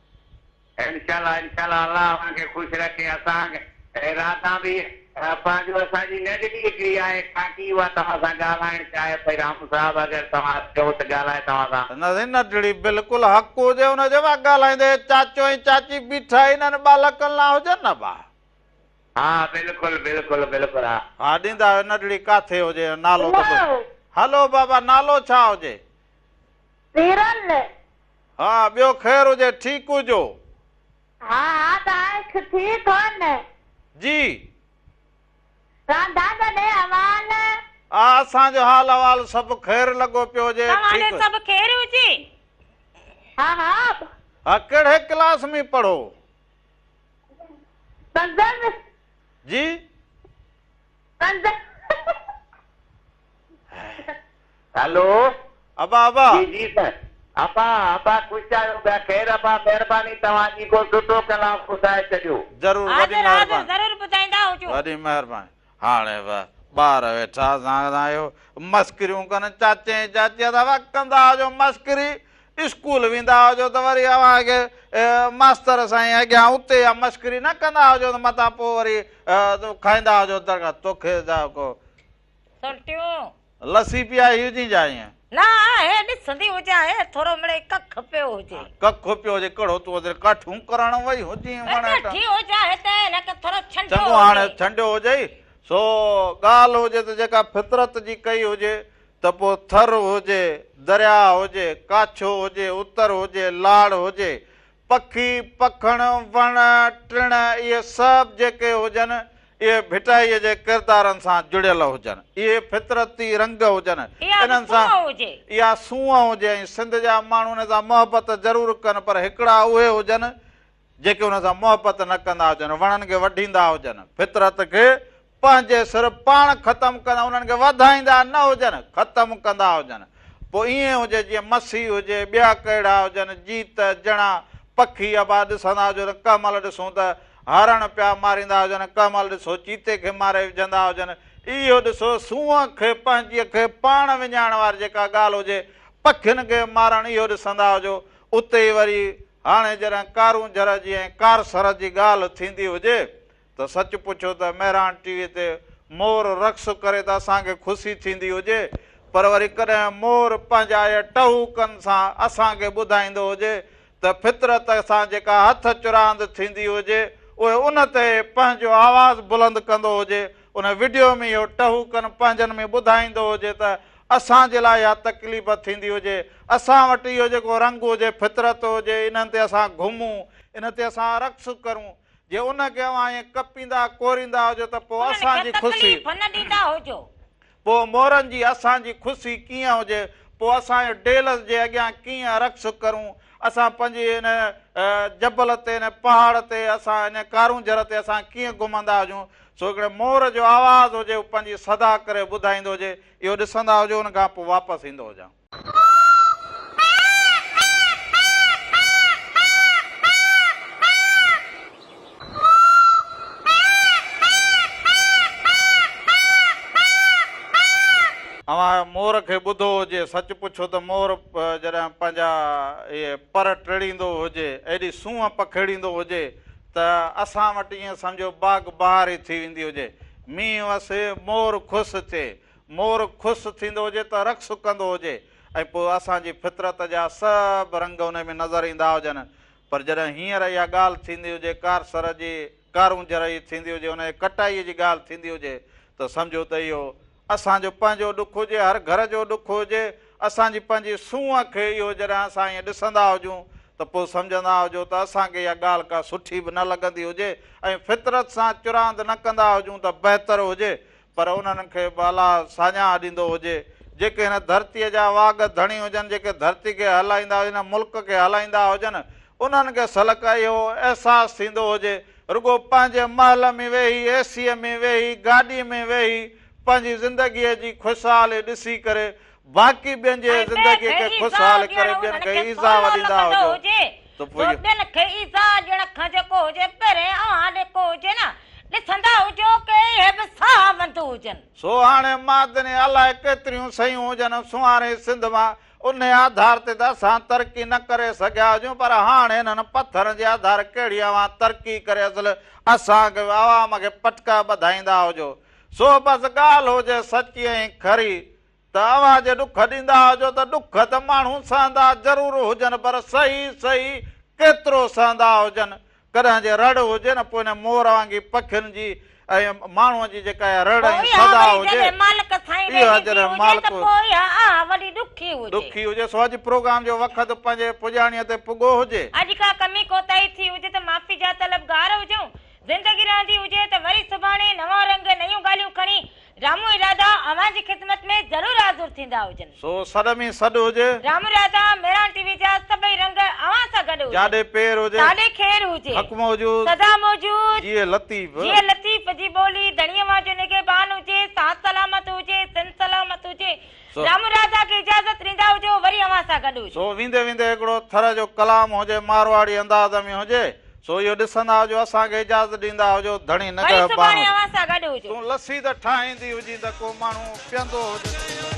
انشاء الله انشاء الله الله اوهان کي خوش رکي اسان راڌا به پنهنجو اسان جي ننڍڙي هڪڙي آهي ڪاڪي اها توهان سان ڳالهائڻ چاهي پئي رامو صاحب اگر توهان چئو ته ڳالهائي توهان سان. نه سائين ننڍڙي بلڪل حق هجي ان جو وا ڳالهائيندي چاچو ۽ چاچي بيٺا ئي انهن ٻالڪن لاء هجن نه ڀاء. ها بلڪل بلڪل بلڪل ها. ها ڏيندا آهيو ننڍڙي ڪاٿي هجي نالو ته ٻڌ. هلو بابا نالو ڇا هجي. پيرل. ها ٻيو خير هجي ٺيڪ هجو. ها ها توهان ٺيڪ هو نه. جي. رانڌا جو ڏي احوال. ها اسان جو حال احوال سڀ خير لڳو پيو هجي توهان ڏي ٺيڪ. سڀ خير هجي. ها ها. ها ڪهڙي ڪلاس ۾ پڙهو. سنزن. جي. سنزن. هلو. ابا ابا. جي جي سائين. ابا ابا خوش آهيو ٻيا خير ابا مهرباني توهان جي ڪو سٺو ڪلام ٻڌائي ڇڏيو. ضرور وڏي حاضر حاضر مهرباني. ضرور ٻڌائيندا هجو. وڏي مهرباني. هاڻي به ٻار ويٺا اسان سان اهو مسڪريون ڪن چاچي ۽ چاچيء سان ڪندا هجو مسڪري اسڪول ويندا هجو ته وري اوهان کي ماستر سائين اڳيان اتي اها مسڪري نه ڪندا هجو ته متان پوء وري کائيندا هجو دڙڪا توکي ڪو سلٽيون. لسي پيائي هجين جا ائين. نه هي ڏسندي هجان هي ٿورو مڙئي ڪک پيو هجي. ڪک پيو هجي ڪهڙو تون اڌ ڪاٺيون ڪرڻ وئي هجين وڻ هيٺان. ويٺي هجان هتي هن کي ٿورو ڇنڊيو چڱو هاڻي هجي. ڇنڊيو هجئي سو ڳالهه هجي ته جيڪا فطرت جي ڪئي هجي ته پوء ٿر هجي، درياء هجي، ڪاڇو هجي، اتر هجي، لاڙ هجي، پکي، پکڻ، وڻ، ٽڻ اهي سڀ جيڪي هجن اهي ڀٽائيء جي ڪردارن سان جڙيل هجن. اهي فطرتي رنگ هجن. اها به انهن سان سونهن هجي. اها سونهن هجي ۽ سنڌ جا ماڻهو ان سان محبت ضرور ڪن پر هڪڙا اهي هجن جيڪي ان سان محبت نه ڪندا هجن، وڻن کي وڍيندا هجن، فطرت کي پنهنجي سر پاڻ ختم ڪندا، انهن کي وڌائيندا نه هجن، ختم ڪندا هجن. پوء ائين هجي جيئن مسي هجي، ٻيا ڪهڙا هجن، جيت، جڻا، پکي ابا ڏسندا هجو ته ڪنهن مهل ڏسون ته هرڻ پيا ماريندا هجن، ڪنهن مهل ڏسو چيتي کي ماري وجهندا هجن، اهو ڏسو سونهن کي پنهنجيء کي پاڻ وڃائڻ واري جيڪا ڳالهه هجي، پکين کي مارڻ اهو ڏسندا هجو، اتي ئي وري هاڻي جڏهن ڪارونجهر جي ۽ ڪارسر جي ڳالهه ٿيندي هجي ته سچ پڇو ته مهراڻ ٽي وي تي مور رقص ڪري ته اسان کي خوشي ٿيندي هجي پر وري ڪڏهن مور پنهنجا اهي ٽهوڪن سان اسان کي ٻڌائيندو هجي ته فطرت سان جيڪا هٿ چراند ٿيندي هجي اهي ان تي پنهنجو آواز بلند ڪندو هجي ان وڊيو ۾ اهو ٽهوڪن پنهنجن ۾ ٻڌائيندو هجي ته اسان جي لاء اها تڪليف ٿيندي هجي اسان وٽ اهو جيڪو رنگ هجي فطرت هجي انهن تي اسان گهمون ان تي اسان رقص ڪرون جي ان کي اوهان ائين ڪپيندا ڪوريندا هجو ته پوء انهن اسان کي جي خوشي. تڪليف نه ڏيندا هجو. پوء مورن جي اسان جي خوشي ڪيئن هجي؟ پوء اسان اهو ڊيلس جي اڳيان ڪيئن رقص ڪرون؟ اسان پنهنجي ان جبل تي، ان پهاڙ تي، اسان ان ڪارونجهر تي اسان ڪيئن گهمندا هجون؟ سو هڪڙي مور جو آواز هجي، هو پنهنجي صدا ڪري ٻڌائيندو هجي، اهو ڏسندا هجو، ان کان پوء واپس ايندو هجان. اوهان مور کي ٻڌو هجي، سچ پڇو ته مور جڏهن پنهنجا اهي پر ٽڙيندو هجي، ايڏي سونهن پکيڙيندو هجي ته اسان وٽ ائين سمجهو باغ بهاري ٿي ويندي هجي. مينهن وسي، مور خوش ٿئي. مور خوش ٿيندو هجي ته رقص ڪندو هجي ۽ پوء اسان جي فطرت جا سڀ رنگ ان ۾ نظر ايندا هجن پر جڏهن هينئر اها ڳالهه ٿيندي هجي ڪارسر جي ڪارونجهر جي ٿيندي هجي ان جي ڪٽائي جي ڳالهه ٿيندي هجي ته سمجهو ته اهو اسان جو پنهنجو ڏک هجي هر گهر جو ڏک هجي اسان جي پنهنجي سونهن کي اهو جڏهن اسان ائين ڏسندا هجون ته پوء سمجهندا هجو ته اسان کي اها ڳالهه ڪا سٺي به نه لڳندي هجي ۽ فطرت سان چراند نه ڪندا هجون ته بهتر هجي پر انهن کي به الله ساڃاهه ڏيندو هجي، جيڪي هن ڌرتيء جا واڳ ڌڻي هجن، جيڪي ڌرتي کي هلائيندا هجن، هن ملڪ کي هلائيندا هجن، انهن کي سلڪ اهو احساس ٿيندو هجي، رڳو پنهنجي محل ۾ ويهي، اي سيء ۾ ويهي، گاڏيء ۾ ويهي، پنهنجي زندگيء جي خوشحالي ڏسي ڪري، باقي ٻين جي ۽ ٻئي زندگيء کي کي ايذاء خوشحال ڏيڻ ڪري ٻين انهن کي کي ايذاء سولو ڏيندا لڳندو هجو هجي، ته پوء سو اهو. ٻين کي ايذاء ڏيڻ کان جيڪو هجي پهرين اوهان ڏي ڪو هجي نه ڏسندا هجو ڪي اهي به ساهه وند هجن. سو هاڻي معدني الائي ڪيتريون شيون هجن سونهاري سنڌ مان انهي آڌار تي ته اسان ترقي نه ڪري سگهيا هجون پر هاڻي انهن پٿرن جي آڌار ڪهڙي اوهان ترقي ڪري اصل اسان کي عوام کي پٽڪا ٻڌائيندا هجو سو بس ڳالهه هجي سچي ۽ کري ته اوهان جي ڏک ڏيندا هجو ته ڏک ته ماڻهو سهندا ضرور هجن پر سهي سهي ڪيترو سهندا هجن ڪڏهن جي رڙ هجي نه پوء ان مور وانگي پکين جي ۽ ماڻهوء جي جيڪا اها رڙ پوء ۽ اها صدا وري هجي جڏهن مالڪ سائين ڏي اها ويندي جڏهن هجي ته مالڪ پوء اها آه وڏي ڏکي هجي. ڏکي هجي سو اڄ پروگرام جو وقت پنهنجي پڄاڻيء تي پڳو هجي. اڄ ڪا ڪمي ڪوتاهي ٿي هجي ته معافي جا طلبگار هجون. زندگي رهندي هجي ته وري سڀاڻي نوان رنگ نيون ڳالهيون کڻي رامو ارادا اوهان جي خدمت ۾ ضرور حاضر ٿيندس. ٿيندا هجن. سو سڏ ۾ سڏ هجي. رام راڌا مهراڻ ٽي وي جا سڀئي رنگ اوهان سان گڏ هجن. جاڏي پير هجي. تاڏي خير هجي. حق موجود. سدا موجود. جيئي لطيف. جيئي لطيف جي ٻولي ڌڻي اوهان جو نگهبان هجي، ساٿ سلامت هجي، سنڌ سلامت هجي. رام راڌا کي اجازت ڏيندا هجو وري اوهان سان گڏ هجو. سو ويندي ويندي هڪڙو ٿر جو ڪلام هجي مارواڙي انداز ۾ هجي سو اهو ڏسندا هجو اسان کي اجازت ڏيندا هجو ڌڻي وري نگهبان سڀاڻي هجي. اوهان سان گڏ هجو. تون لسي ته ٺاهيندي هجين ته ڪو ماڻهو پيئندو هجي.